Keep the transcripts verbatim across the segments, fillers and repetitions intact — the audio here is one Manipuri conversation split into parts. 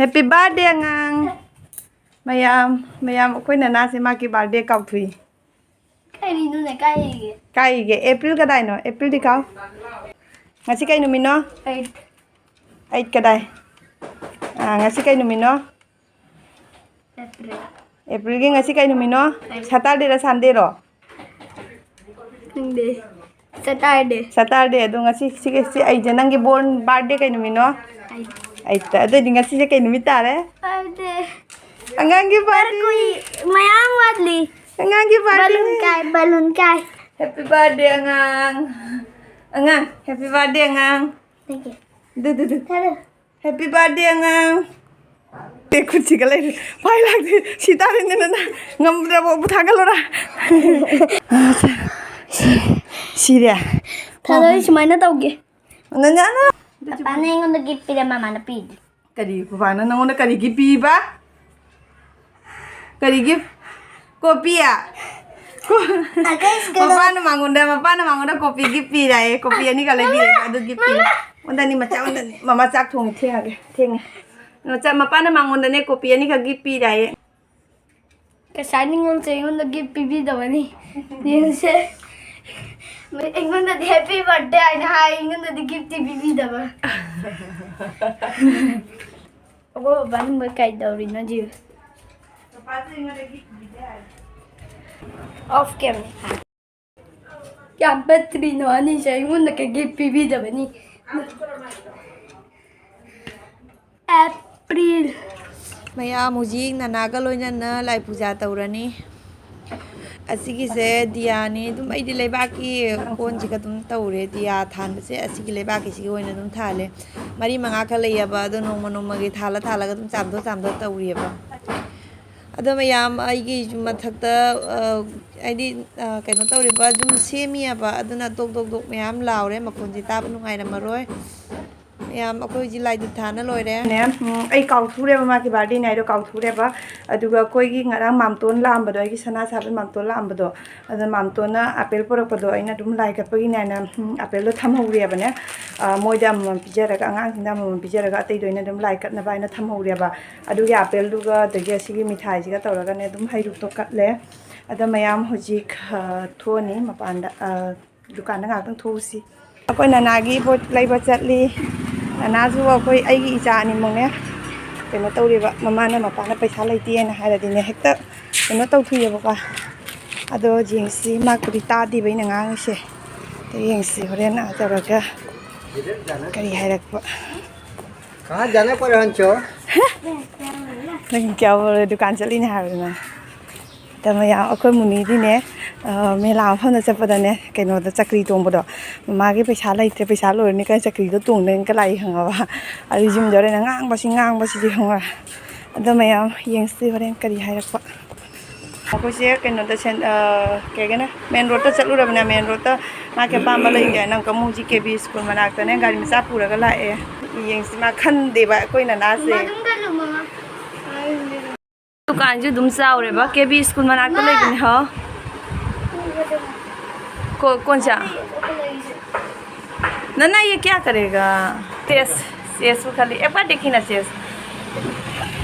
Happy birthday ꯑꯉꯥꯡ꯫ ꯃꯌꯥꯝ ꯃꯌꯥꯝ ꯑꯩꯈꯣꯏ ꯅꯅꯥꯁꯦ ꯃꯥꯒꯤ birthday ꯀꯥꯎꯊꯣꯛꯏ꯫ ꯀꯔꯤꯅꯣꯅꯦ? ꯀꯥꯏꯒꯦ? ꯀꯥꯏꯒꯦ? April ꯀꯗꯥꯏꯅꯣ? Aprilꯗꯤ ꯀꯥꯎ꯫ ꯉꯁꯤ ꯀꯩ ꯅꯨꯃꯤꯠꯅꯣ? Eight꯫ Eight ꯀꯗꯥꯏ? ꯑꯥ, ꯉꯁꯤ ꯀꯩ ꯅꯨꯃꯤꯠꯅꯣ? April꯫ Aprilꯒꯤ ꯉꯁꯤ ꯀꯩ ꯅꯨꯃꯤꯠꯅꯣ? Saturdayꯔ Sundayꯔꯣ? ꯈꯪꯗꯦ꯫ Saturday꯫ Saturday꯫ ꯑꯗꯣ ꯉꯁꯤ ꯁꯤꯒꯤ ꯁꯤ ꯑꯩꯁꯦ ꯅꯪꯒꯤ born birthday ꯀꯩ ꯅꯨꯃꯤꯠꯅꯣ? Eight꯫ Eight꯫ ꯑꯗꯨꯑꯣꯏꯗꯤ ꯉꯁꯤꯁꯦ ꯀꯩ ꯅꯨꯃꯤꯠ ꯇꯥꯔꯦ? Birthday꯫ ꯑꯉꯥꯡꯒꯤ birthday꯫ ꯃꯌꯥꯝ ꯋꯥꯠꯂꯤ꯫ ꯑꯉꯥꯡꯒꯤ birthday꯫ Balloon ꯀꯥꯏ, balloon ꯀꯥꯏ꯫ Happy birthday ꯑꯉꯥꯡ꯫ ꯑꯉꯥꯡ, happy birthday ꯑꯉꯥꯡ꯫ Thank you꯫ Do, do, do. ꯊꯥꯗꯣ꯫ Happy birthday ꯑꯉꯥꯡ꯫ ꯑꯦ, ꯈꯨꯠꯁꯤꯒ ꯂꯩꯔꯦ꯫ ꯄꯥꯏ ꯂꯥꯛꯇꯦ꯫ ꯁꯤ ꯇꯥꯔꯦꯅꯦ ꯅꯪ꯫ ꯉꯝꯗ꯭ꯔꯕ ꯑꯃꯨꯛ ꯊꯥꯡꯒꯠꯂꯣꯔꯥ? ꯁꯤ-, ꯁꯤꯔꯦ꯫ ꯊꯥꯗꯣ, ꯑꯩ ꯁꯨꯃꯥꯏꯅ ꯇꯧꯒꯦ꯫ ꯅꯪ ꯌꯥꯅꯣ? ꯄꯄꯥꯅ ꯑꯩꯉꯣꯟꯗ gift ꯄꯤꯔꯦ, ꯃꯃꯥꯅ ꯄꯤꯗꯦ꯫ ꯀꯔꯤ? ꯄꯄꯥꯅ ꯅꯪꯉꯣꯟꯗ ꯀꯔꯤ gift ꯄꯤꯕ? ꯀꯔꯤ gift? ꯀꯣꯄꯤ? ꯀꯣ-, ꯑ, guys, ꯀꯩꯅꯣ ꯃꯄꯥꯅ ꯃꯉꯣꯟꯗ, ꯃꯄꯥꯅ ꯃꯉꯣꯟꯗ ꯀꯣꯄꯤ gift ꯄꯤꯔꯥꯏꯌꯦ꯫ ꯀꯣꯄꯤ ꯑꯅꯤꯒ ꯂꯩꯕꯤꯔꯦ, ꯑꯗꯨ gift ꯄꯤꯔꯦ꯫ ꯑꯣꯟꯗꯅꯤ ꯃꯆꯥ, ꯑꯣꯟꯗꯅꯤ꯫ ꯃꯃꯥ ꯆꯥꯛ ꯊꯣꯡꯉꯤ, ꯊꯦꯡꯉꯒꯦ, ꯊꯦꯡꯉꯦ꯫ ꯃꯆꯥ, ꯃꯄꯥꯅ ꯃꯉꯣꯟꯗꯅꯦ ꯀꯣꯄꯤ ꯑꯅꯤꯈꯛ gift ꯄꯤꯔꯥꯏꯌꯦ꯫ ꯉꯁꯥꯏ ꯅꯤꯉꯣꯜꯁꯦ ꯑꯩꯉꯣꯟꯗ gift ꯄꯤꯕꯤꯗꯕꯅꯤ꯫ ꯌꯦꯡꯁꯦ꯫ ꯑꯩꯉꯣꯟꯗꯗꯤ happy birthday ꯍꯥꯏꯅ ꯍꯥꯏ, ꯑꯩꯉꯣꯟꯗꯗꯤ giftꯇꯤ ꯄꯤꯕꯤꯗꯕ꯫ ꯑꯩꯈꯣꯏ ꯕꯕꯥ ꯅꯝꯕꯔ ꯀꯩꯗꯧꯔꯤꯅꯣ ꯖꯤꯕ? Off camera꯫ ꯀꯌꯥꯝ ꯄꯠꯇ꯭ꯔꯤꯅꯣ ꯑꯅꯤꯁꯦ ꯑꯩꯉꯣꯟꯗ ꯀꯩꯒꯤ ꯄꯤꯕꯤꯗꯕꯅꯤ? April꯫ ꯃꯌꯥꯝ ꯍꯧꯖꯤꯛ ꯅꯅꯥꯒ ꯂꯣꯏꯅꯅ ꯂꯥꯏ ꯄꯨꯖꯥ ꯇꯧꯔꯅꯤ꯫ ꯑꯁꯤꯒꯤꯁꯦ ꯗꯤꯌꯥꯅꯤ꯫ ꯑꯗꯨꯝ ꯑꯩꯗꯤ ꯂꯩꯕꯥꯛꯀꯤ ꯀꯣꯟꯁꯤꯒ ꯑꯗꯨꯝ ꯇꯧꯔꯦ꯫ ꯗꯤꯌꯥ ꯊꯥꯟꯕꯁꯦ ꯑꯁꯤꯒꯤ ꯂꯩꯕꯥꯛꯀꯤꯁꯤꯒꯤ ꯑꯣꯏꯅ ꯑꯗꯨꯝ ꯊꯥꯜꯂꯦ꯫ ꯃꯔꯤ ꯃꯉꯥ ꯈꯛ ꯂꯩꯌꯦꯕ, ꯑꯗꯣ ꯅꯣꯡꯃ ꯅꯣꯡꯃꯒꯤ ꯊꯥꯜꯂ ꯊꯥꯜꯂꯒ ꯑꯗꯨꯝ ꯆꯥꯝꯊꯣꯛ ꯆꯥꯝꯊꯣꯛ ꯇꯧꯔꯤꯑꯕ꯫ ꯑꯗꯣ ꯃꯌꯥꯝ ꯑꯩꯒꯤ ꯃꯊꯛꯇ, ꯑ, ꯍꯥꯏꯗꯤ, ꯑ, ꯀꯩꯅꯣ ꯇꯧꯔꯤꯕ ꯑꯗꯨꯝ ꯁꯦꯝꯃꯤꯑꯕ, ꯑꯗꯨꯅ ꯗꯣꯛ ꯗꯣꯛ ꯗꯣꯛ ꯃꯌꯥꯝ ꯂꯥꯎꯔꯦ, ꯃꯈꯣꯟꯁꯦ ꯇꯥꯕ ꯅꯨꯡꯉꯥꯏꯔꯝꯃꯔꯣꯏ꯫ ꯃꯌꯥꯝ ꯑꯩꯈꯣꯏ ꯍꯧꯖꯤꯛ ꯂꯥꯏ ꯙꯨꯞ ꯊꯥꯅ ꯂꯣꯏꯔꯦ꯫ ꯅꯦ, ꯎꯝ, ꯑꯩ ꯀꯥꯎꯊꯨꯔꯦꯕ, ꯃꯥꯒꯤ birthdayꯅꯦ ꯍꯥꯏꯗꯣ ꯀꯥꯎꯊꯨꯔꯦꯕ꯫ ꯑꯗꯨꯒ ꯑꯩꯈꯣꯏꯒꯤ ꯉꯔꯥꯡ ꯃꯥꯝꯇꯣꯟ ꯂꯥꯛꯑꯝꯕꯗꯣ, ꯑꯩꯒꯤ ꯁꯅꯥ ꯁꯥꯕ ꯃꯥꯝꯇꯣꯟ ꯂꯥꯛꯑꯝꯕꯗꯣ, ꯑꯗ ꯃꯥꯝꯇꯣꯟꯅ ꯑꯄꯦꯜ ꯄꯨꯔꯛꯄꯗꯣ ꯑꯩꯅ ꯑꯗꯨꯝ ꯂꯥꯏ ꯀꯠꯄꯒꯤꯅꯦ ꯍꯥꯏꯅ, ꯎꯝ, ꯑꯄꯦꯜꯗꯣ ꯊꯝꯍꯧꯔꯦꯕꯅꯦ꯫ ꯑ, ꯃꯣꯏꯗ ꯑꯃꯃꯝ ꯄꯤꯖꯔꯒ, ꯑꯉꯥꯡꯁꯤꯡꯗ ꯑꯃꯃꯝ ꯄꯤꯖꯔꯒ, ꯑꯇꯩꯗꯣ ꯑꯩꯅ ꯑꯗꯨꯝ ꯂꯥꯏ ꯀꯠꯅꯕ ꯍꯥꯏꯅ ꯊꯝꯍꯧꯔꯦꯕ꯫ ꯑꯗꯨꯒꯤ ꯑꯥꯄꯦꯜꯗꯨꯒ ꯑꯗꯒꯤ ꯑꯁꯤꯒꯤ ꯃꯤꯊꯥꯏꯁꯤꯒ ꯇꯧꯔꯒꯅꯦ ꯑꯗꯨꯝ ꯍꯩꯔꯨꯛꯇꯣ ꯀꯠꯂꯦ꯫ ꯑꯗ ꯃꯌꯥꯝ ꯍꯧꯖꯤꯛ, ꯑ, ꯊꯣꯛꯑꯅꯤ ꯃꯄꯥꯟꯗ, ꯑ, ꯗꯨꯀꯥꯟꯗ ꯉꯥꯛꯇꯪ ꯊꯣꯛꯎꯁꯤ꯫ ꯑꯩꯈꯣꯏ ꯅꯅꯥꯒꯤ ꯄꯣꯠ ꯂꯩꯕ ꯆꯠꯂꯤ꯫ ꯅꯅꯥꯁꯨ ꯑꯩꯈꯣꯏ, ꯑꯩꯒꯤ ꯏꯆꯥ ꯑꯅꯤꯃꯛꯅꯦ ꯀꯩꯅꯣ ꯇꯧꯔꯦꯕ, ꯃꯃꯥꯅ ꯃꯄꯥꯅ ꯄꯩꯁꯥ ꯂꯩꯇꯦꯅ ꯍꯥꯏꯔꯗꯤꯅꯦ ꯍꯦꯛꯇ ꯀꯩꯅꯣ ꯇꯧꯊꯣꯛꯑꯦꯕꯀꯣ꯫ ꯑꯗꯣ ꯌꯦꯡꯁꯤ, ꯃꯥ ꯀꯔꯤ ꯇꯥꯗꯦꯕ ꯑꯩꯅ ꯉꯥꯡꯉꯤꯁꯦ꯫ ꯑꯗꯣ ꯌꯦꯡꯁꯤ ꯍꯣꯔꯦꯟ ꯑꯥ ꯇꯧꯔꯒ ꯀꯔꯤ ꯍꯥꯏꯔꯛꯄ꯫ ꯀꯍꯥ ꯖꯥꯅꯥ ꯄꯔ ꯍꯟꯆꯣ? ꯅꯪ ꯀꯌꯥ ꯕꯣꯜ ꯗꯨꯀꯥꯟ ꯆꯠꯂꯤꯅꯦ ꯍꯥꯏꯕꯗꯨꯅ? ꯑꯗ ꯃꯌꯥꯝ ꯑꯩꯈꯣꯏ ꯃꯨꯅꯤꯗꯤꯅꯦ, ꯑ, ꯃꯦꯂꯥ ꯃꯐꯝꯗ ꯆꯠꯄꯗꯅꯦ, ꯀꯩꯅꯣꯗ ꯆꯀ꯭ꯔꯤ ꯇꯣꯡꯕꯗꯣ, ꯃꯃꯥꯒꯤ ꯄꯩꯁꯥ ꯂꯩꯇ꯭ꯔꯦ, ꯄꯩꯁꯥ ꯂꯣꯏꯔꯅꯤ ꯀꯥꯏꯅ ꯆꯀ꯭ꯔꯤꯗꯣ ꯇꯣꯡꯗꯅ ꯂꯥꯛꯏ ꯈꯪꯉꯕ? ꯑꯗꯨ ꯌꯨꯝꯗ ꯍꯣꯔꯦꯟ ꯉꯥꯡꯕꯁꯤ ꯉꯥꯡꯕꯁꯤꯗꯤ ꯈꯪꯉꯕ? ꯑꯗꯣ ꯃꯌꯥꯝ ꯌꯦꯡꯁꯤ ꯍꯣꯔꯦꯟ ꯀꯔꯤ ꯍꯥꯏꯔꯛꯄ꯫ ꯑꯩꯈꯣꯏꯁꯦ ꯀꯩꯅꯣꯗ ꯁꯦꯟ-, ꯑ, ꯀꯩ ꯍꯥꯏꯒꯦꯅꯦ, ꯃꯦꯟ ꯔꯣꯗꯇ ꯆꯠꯂꯨꯔꯕꯅꯦ꯫ ꯃꯦꯟ ꯔꯣꯗꯇ ꯃꯥ ꯀꯩ ꯑꯄꯥꯝꯕ ꯂꯩꯒꯦ ꯍꯥꯏꯅ ꯑꯃꯨꯛꯀ ꯑꯃꯨꯛ ꯍꯧꯖꯤꯛ ꯀꯦ ꯕꯤ ꯁ꯭ꯀꯨꯜ ꯃꯅꯥꯛꯇꯅꯦ ꯒꯥꯔꯤ ꯃꯆꯥ ꯄꯨꯔꯒ ꯂꯥꯛꯑꯦ꯫ ꯌꯦꯡꯁꯤ ꯃꯥ ꯈꯟꯗꯦꯕ ꯑꯩꯈꯣꯏ ꯅꯅꯥꯁꯦ꯫ ꯃꯃꯥ ꯑꯗꯨꯝ ꯀꯜꯂꯨ, ꯃꯃꯥ꯫ ꯗꯨꯀꯥꯟꯁꯨ ꯑꯗꯨꯝ ꯆꯥꯎꯔꯦꯕ, ꯀꯦ ꯕꯤ ꯁ꯭ꯀꯨꯜ ꯃꯅꯥꯛꯇ ꯂꯩꯕꯅꯦ꯫ ꯍꯥꯎ꯫ को-, कौन सा? ना, ना, ये क्या करेगा? चेस, चेस वो खाली एक बार देखी ना, चेस।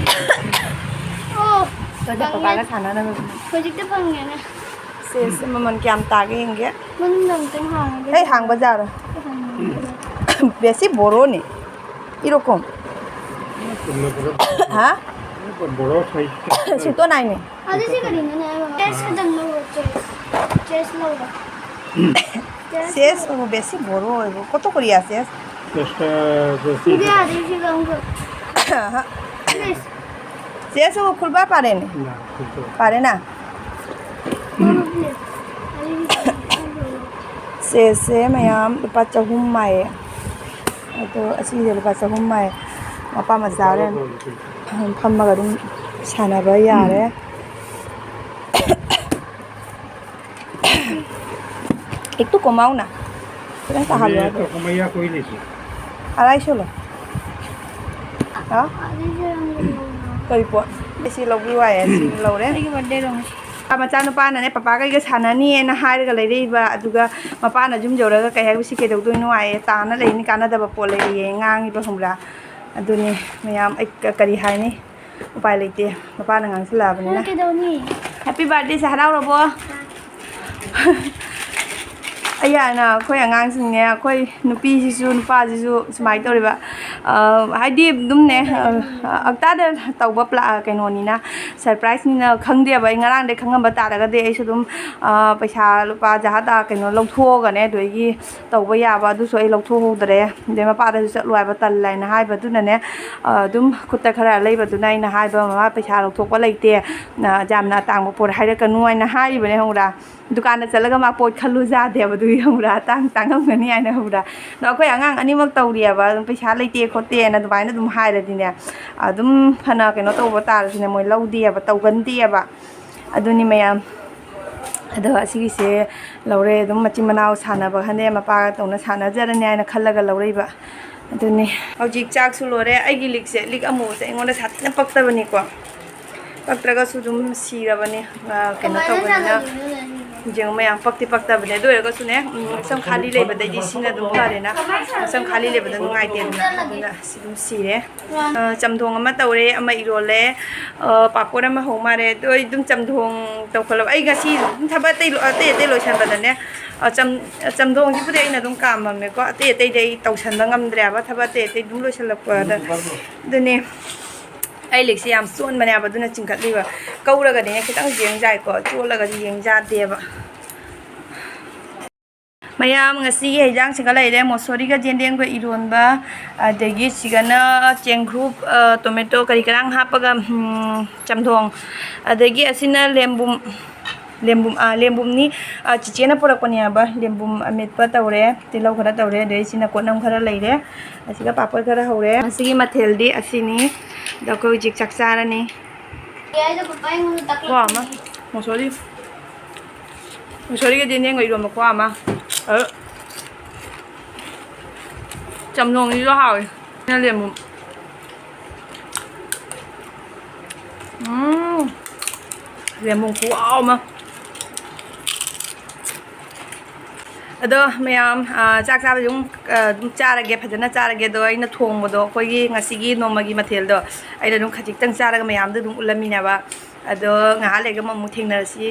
ꯑꯣ, ꯇꯣꯏꯗꯤ ꯄꯄꯥꯒ ꯐꯪꯉꯦ꯫ ꯁꯥꯟꯅꯅꯕ꯫ ꯍꯧꯖꯤꯛꯇ ꯐꯪꯉꯦꯅꯦ꯫ ꯆꯦꯁ ꯃꯃꯜ ꯀꯌꯥꯝ ꯇꯥꯒꯦ ꯌꯦꯡꯒꯦ꯫ ꯃꯅꯨꯡꯗ ꯑꯝꯇꯪ ꯍꯥꯡꯉꯒꯦ꯫ ꯑꯩ ꯍꯥꯡꯕ ꯌꯥꯔꯣꯏ꯫ ꯍꯥꯡꯉꯒꯦ꯫ ꯕꯦꯁꯤ ꯕꯣꯔꯣꯅꯤ꯫ ꯏꯔꯣꯀꯣꯝ꯫ ꯍꯥ? ꯕꯣꯔꯣ ꯁꯥꯏꯖ꯫ ꯁꯨꯇꯣ ꯅꯥꯏꯅꯦ꯫ ꯑꯗꯨꯗꯤ ꯀꯔꯤꯅꯣꯅꯦ? ꯆꯦꯁ ꯈꯛꯇꯪ ꯂꯧꯔꯣ, ꯆꯦꯁ꯫ ꯆꯦꯁ ꯂꯧꯔꯣ꯫ ꯆꯦꯁ ꯂꯧꯔꯣ꯫ ꯆꯦꯁ ꯑꯣ ꯕꯦꯁꯤ ꯕꯣꯔꯣ ꯑꯣꯏꯕ꯫ ꯀꯣꯠꯇꯣ ꯀꯣꯔꯤꯌꯥ ꯆꯦꯁ꯫ ꯆꯦꯁꯇ ꯕꯦꯁꯤ ꯏꯟꯗꯤꯌꯥꯗꯩꯁꯨ ꯂꯧꯔꯣ꯫ ꯑꯍ꯫ ꯄ꯭ꯂꯤꯖ꯫ ꯆꯦꯁ ꯑꯣ ꯈꯨꯜꯕꯥ ꯄꯥꯔꯦꯅꯦ꯫ ꯅ, ꯈꯨꯜꯕꯥ꯫ ꯄꯥꯔꯦꯅ? ꯂꯧꯔꯣ, ꯄ꯭ꯂꯤꯖ꯫ ꯑꯗꯨꯗꯤ ꯆꯦꯁꯁꯦ ꯃꯌꯥꯝ ꯂꯨꯄꯥ ꯆꯍꯨꯝ ꯍꯥꯏꯌꯦ꯫ ꯑꯗꯣ ꯑꯁꯤꯒꯤꯁꯦ ꯂꯨꯄꯥ ꯆꯍꯨꯝ ꯍꯥꯏꯌꯦ꯫ ꯃꯄꯥ ꯃꯆꯥ ꯍꯣꯔꯦꯟ ꯐꯝꯃꯒ ꯑꯗꯨꯝ ꯁꯥꯟꯅꯕ ꯌꯥꯔꯦ꯫ एक तो कमाओ ना, ꯈꯤꯇꯪ ꯇꯥꯍꯜꯂꯣ ꯑꯗꯣ꯫ ꯑꯅꯤꯔꯛꯇ ꯀꯃꯥꯏꯅ ꯀꯣꯏ ꯂꯩꯁꯤ? ꯑꯔꯥꯏꯁꯣ ꯂꯣ꯫ ꯍꯥ? ꯀꯔꯤ ꯄꯣꯠ? ꯑꯩ ꯁꯤ ꯂꯧꯕꯤꯌꯨ ꯍꯥꯏꯌꯦ, ꯁꯤ ꯂꯧꯔꯦ꯫ ꯑꯩꯒꯤ birthday ꯔꯣ ꯉꯁꯤ? ꯃꯆꯥꯅꯨꯄꯥꯅꯅꯦ ꯄꯄꯥ ꯀꯩꯒ ꯁꯥꯟꯅꯅꯤꯅ ꯍꯥꯏꯔꯒ ꯂꯩꯔꯛꯏꯕ, ꯑꯗꯨꯒ ꯃꯄꯥꯅ ꯌꯨꯝ ꯌꯧꯔꯒ ꯀꯩ ꯍꯥꯏꯕ, "ꯁꯤ ꯀꯩꯗꯧꯗꯣꯏꯅꯣ?" ꯍꯥꯏꯌꯦ, "ꯇꯥꯅ ꯂꯩꯅꯤ, ꯀꯥꯟꯅꯗꯕ ꯄꯣꯠ ꯂꯩꯔꯤꯌꯦ" ꯉꯥꯡꯉꯤꯕ, ꯈꯪꯕ꯭ꯔꯥ? ꯑꯗꯨꯅꯤ ꯃꯌꯥꯝ, ꯑꯩ ꯀ-, ꯀꯔꯤ ꯍꯥꯏꯅꯤ? ꯎꯄꯥꯏ ꯂꯩꯇꯦ, ꯃꯄꯥꯅ ꯉꯥꯡꯁꯤꯜꯂꯛꯑꯕꯅꯤꯅ꯫ ꯅꯪ ꯀꯩꯗꯧꯅꯤ? Happy birthday ꯁꯦ ꯍꯔꯥꯎꯔꯕꯣ? ꯑꯩꯅ ꯑꯩꯈꯣꯏ ꯑꯉꯥꯡꯁꯤꯡꯅꯦ, ꯑꯩꯈꯣꯏ ꯅꯨꯄꯤꯁꯤꯁꯨ ꯅꯨꯄꯥꯁꯤꯁꯨ ꯁꯨꯃꯥꯏꯅ ꯇꯧꯔꯤꯕ, ꯑ, ꯍꯥꯏꯗꯤ ꯑꯗꯨꯝꯅꯦ, ꯑ, ꯑꯛꯇꯥꯗ ꯇꯧꯕ ꯄ꯭ꯂꯥ-, ꯀꯩꯅꯣꯅꯤꯅ, surprise ꯅꯤꯅ ꯈꯪꯗꯦꯕ꯫ ꯑꯩ ꯉꯔꯥꯡꯗꯩ ꯈꯪꯉꯝꯕ ꯇꯥꯔꯒꯗꯤ ꯑꯩꯁꯨ ꯑꯗꯨꯝ, ꯑ, ꯄꯩꯁꯥ ꯂꯨꯄꯥ ꯖꯍꯥ ꯇꯥ ꯀꯩꯅꯣ ꯂꯧꯊꯣꯛꯑꯒꯅꯦ, ꯑꯗꯨꯗꯒꯤ ꯇꯧꯕ ꯌꯥꯕ ꯑꯗꯨꯁꯨ ꯑꯩ ꯂꯧꯊꯣꯛꯍꯧꯗ꯭ꯔꯦ꯫ ꯑꯗꯩ ꯃꯄꯥꯗꯁꯨ ꯆꯠꯂꯨ ꯍꯥꯏꯕ ꯇꯜꯂꯦ ꯍꯥꯏꯅ ꯍꯥꯏꯕꯗꯨꯅꯅꯦ, ꯑ, ꯑꯗꯨꯝ ꯈꯨꯠꯇ ꯈꯔ ꯂꯩꯕꯗꯨꯅ ꯑꯩꯅ ꯍꯥꯏꯕ, "ꯃꯃꯥ, ꯄꯩꯁꯥ ꯂꯧꯊꯣꯛꯄ ꯂꯩꯇꯦ, ꯑ, ꯌꯥꯝꯅ ꯑꯇꯥꯡꯕ ꯄꯣꯠ ꯍꯥꯏꯔꯛꯀꯅꯨ" ꯍꯥꯏꯅ ꯍꯥꯏꯔꯤꯕꯅꯦ, ꯈꯪꯕ꯭ꯔꯥ? ꯗꯨꯀꯥꯟꯗ ꯆꯠꯂꯒ ꯃꯥ ꯄꯣꯠ ꯈꯜꯂꯨ ꯌꯥꯗꯦꯕ, ꯑꯗꯨꯒꯤ, ꯈꯪꯕ꯭ꯔꯥ? "ꯑꯇꯥꯡ ꯇꯥꯡꯉꯝꯒꯅꯤ" ꯍꯥꯏꯅ, ꯈꯪꯕ꯭ꯔꯥ? ꯑꯗꯣ ꯑꯩꯈꯣꯏ ꯑꯉꯥꯡ ꯑꯅꯤꯃꯛ ꯇꯧꯔꯤꯑꯕ, ꯑꯗꯨꯝ ꯄꯩꯁꯥ ꯂꯩꯇꯦ ꯈꯣꯠꯇꯦꯅ ꯑꯗꯨꯃꯥꯏꯅ ꯑꯗꯨꯝ ꯍꯥꯏꯔꯗꯤꯅꯦ, ꯑꯗꯨꯝ ꯐꯅ ꯀꯩꯅꯣ ꯇꯧꯕ ꯇꯥꯔꯁꯨꯅꯦ, ꯃꯣꯏ ꯂꯧꯗꯦꯕ, ꯇꯧꯒꯟꯗꯦꯕ꯫ ꯑꯗꯨꯅꯤ ꯃꯌꯥꯝ꯫ ꯑꯗꯣ ꯑꯁꯤꯒꯤꯁꯦ ꯂꯧꯔꯦ꯫ ꯑꯗꯨꯝ ꯃꯆꯤꯟ ꯃꯅꯥꯎ ꯁꯥꯟꯅꯕ ꯈꯟꯗꯦ, ꯃꯄꯥꯒ ꯇꯧꯅ ꯁꯥꯟꯅꯖꯔꯅꯤ ꯍꯥꯏꯅ ꯈꯜꯂꯒ ꯂꯧꯔꯛꯏꯕ꯫ ꯑꯗꯨꯅꯤ꯫ ꯍꯧꯖꯤꯛ ꯆꯥꯛꯁꯨ ꯂꯣꯏꯔꯦ꯫ ꯑꯩꯒꯤ ꯂꯤꯛꯁꯦ, ꯂꯤꯛ ꯑꯃꯨꯕꯁꯦ ꯑꯩꯉꯣꯟꯗ ꯁꯥꯊꯤꯅ ꯄꯛꯇꯕꯅꯤꯀꯣ꯫ ꯄꯛꯇ꯭ꯔꯒꯁꯨ ꯑꯗꯨꯝ ꯁꯤꯔꯕꯅꯤ꯫ ꯑ, ꯀꯩꯅꯣ ꯀꯃꯥꯏꯅ ꯇꯧꯕꯅꯤꯅ꯫ ꯁꯥꯟꯅꯗꯣꯏꯅꯣ ꯅꯪꯒꯤ? ꯌꯦꯡꯉꯨ ꯃꯌꯥꯝ, ꯄꯛꯇꯤ ꯄꯛꯇꯕꯅꯦ꯫ ꯑꯗꯨ ꯑꯣꯏꯔꯒꯁꯨꯅꯦ, ꯎꯝ, ꯁꯝ ꯈꯥꯂꯤ ꯂꯩꯕꯗꯩꯗꯤ ꯁꯤꯅ ꯑꯗꯨꯝ ꯐꯔꯦꯅ꯫ ꯁꯝ ꯈꯥꯂꯤ ꯂꯩꯕꯗ ꯅꯨꯡꯉꯥꯏꯇꯦꯗꯅ꯫ ꯑꯗꯨꯅ ꯁꯤ ꯑꯗꯨꯝ ꯁꯤꯔꯦ꯫ ꯑ, ꯆꯝꯊꯣꯡ ꯑꯃ ꯇꯧꯔꯦ, ꯑꯃ ꯏꯔꯣꯜꯂꯦ, ꯑ, ꯄꯥꯐꯣꯔ ꯑꯃ ꯍꯧ ꯃꯥꯜꯂꯦ꯫ ꯑꯗꯣ ꯑꯩ ꯑꯗꯨꯝ ꯆꯝꯊꯣꯡ ꯇꯧꯈꯠꯂꯕ꯫ ꯑꯩ ꯉꯁꯤ ꯑꯗꯨꯝ ꯊꯕꯛ ꯑꯇꯩ ꯂꯣ-, ꯑꯇꯩ ꯑꯇꯩ ꯂꯣꯏꯁꯟꯕꯗꯅꯦ, ꯑ, ꯆꯝ-, ꯑ, ꯆꯝꯊꯣꯡꯁꯤꯕꯨꯗꯤ ꯑꯩꯅ ꯑꯗꯨꯝ ꯀꯥꯝꯃꯝꯃꯦꯀꯣ꯫ ꯑꯇꯩ ꯑꯇꯩꯗꯤ ꯑꯩ ꯇꯧꯁꯟꯕ ꯉꯝꯗ꯭ꯔꯦꯕ, ꯊꯕꯛ ꯑꯇꯩ ꯑꯇꯩ ꯑꯗꯨꯝ ꯂꯣꯏꯁꯜꯂꯛꯄꯗ꯫ ꯑꯗꯨꯅꯦ ꯑꯩ ꯂꯤꯛꯁꯦ ꯌꯥꯝ ꯆꯣꯟꯕꯅꯦꯕ, ꯑꯗꯨꯅ ꯆꯤꯡꯈꯠꯂꯤꯕ꯫ ꯀꯧꯔꯒꯗꯤꯅꯦ ꯈꯤꯇꯪ ꯌꯦꯡ ꯌꯥꯏꯀꯣ, ꯆꯣꯠꯂꯒꯗꯤ ꯌꯦꯡ ꯌꯥꯗꯦꯕ꯫ ꯃꯌꯥꯝ, ꯉꯁꯤꯒꯤ ꯍꯩꯖꯥꯡꯁꯤꯒ ꯂꯩꯔꯦ, ꯃꯣꯁꯣꯔꯤꯒ ꯌꯦꯟꯗꯦꯝꯒ ꯏꯔꯣꯟꯕ, ꯑꯗꯒꯤ ꯁꯤꯒꯅ ꯆꯦꯡꯒ꯭ꯔꯨꯞ, ꯑ, ꯇꯣꯃꯦꯇꯣ ꯀꯔꯤ ꯀꯔꯥꯡ ꯍꯥꯞꯄꯒ, ꯎꯝ, ꯆꯝꯊꯣꯡ, ꯑꯗꯒꯤ ꯑꯁꯤꯅ ꯂꯦꯝꯕꯨꯝ, ꯂꯦꯝꯕꯨꯝ, ꯑ, ꯂꯦꯝꯕꯨꯝꯅꯤ, ꯑ, ꯆꯤꯆꯦꯅ ꯄꯨꯔꯛꯄꯅꯦꯕ꯫ ꯂꯦꯝꯕꯨꯝ ꯑꯃꯦꯠꯄ ꯇꯧꯔꯦ, ꯇꯤꯜꯍꯧ ꯈꯔ ꯇꯧꯔꯦ, ꯑꯗꯩ ꯁꯤꯅ ꯀꯣꯠꯅꯝ ꯈꯔ ꯂꯩꯔꯦ, ꯑꯁꯤꯒ ꯄꯥꯄꯣꯔ ꯈꯔ ꯍꯧꯔꯦ꯫ ꯉꯁꯤꯒꯤ ꯃꯊꯦꯜꯗꯤ ꯑꯁꯤꯅꯤ꯫ ꯑꯗꯣ ꯑꯩꯈꯣꯏ ꯍꯧꯖꯤꯛ ꯆꯥꯛ ꯆꯥꯔꯅꯤ꯫ ꯀꯣ ꯑꯃ, ꯃꯣꯁꯣꯔꯤ, ꯃꯣꯁꯣꯔꯤꯒ ꯌꯦꯟꯗꯦꯝꯒ ꯏꯔꯣꯝꯕ ꯀꯣ ꯑꯃ꯫ ꯑꯗꯨ ꯆꯝꯊꯣꯡꯁꯤꯁꯨ ꯍꯥꯎꯋꯤ꯫ ꯁꯤꯅ ꯂꯦꯃꯟ꯫ ꯎꯝ꯫ ꯌꯦꯟꯕꯨꯝ ꯈꯨꯍꯥꯎ ꯑꯃ꯫ ꯑꯗꯣ ꯃꯌꯥꯝ, ꯑ, ꯆꯥꯛ ꯆꯥꯕꯗꯤ ꯑꯗꯨꯝ, ꯑ, ꯑꯗꯨꯝ ꯆꯥꯔꯒꯦ, ꯐꯖꯅ ꯆꯥꯔꯒꯦ꯫ ꯑꯗꯣ ꯑꯩꯅ ꯊꯣꯡꯕꯗꯣ, ꯑꯩꯈꯣꯏꯒꯤ ꯉꯁꯤꯒꯤ ꯅꯣꯡꯃꯒꯤ ꯃꯊꯦꯜꯗꯣ ꯑꯩꯅ ꯑꯗꯨꯝ ꯈꯖꯤꯛꯇꯪ ꯆꯥꯔꯒ ꯃꯌꯥꯝꯗ ꯑꯗꯨꯝ ꯎꯠꯂꯝꯃꯤꯅꯦꯕ꯫ ꯑꯗꯣ ꯉꯥꯏꯍꯥꯛ ꯂꯩꯔꯒ ꯑꯃꯨꯛ ꯊꯦꯡꯅꯔꯁꯤ꯫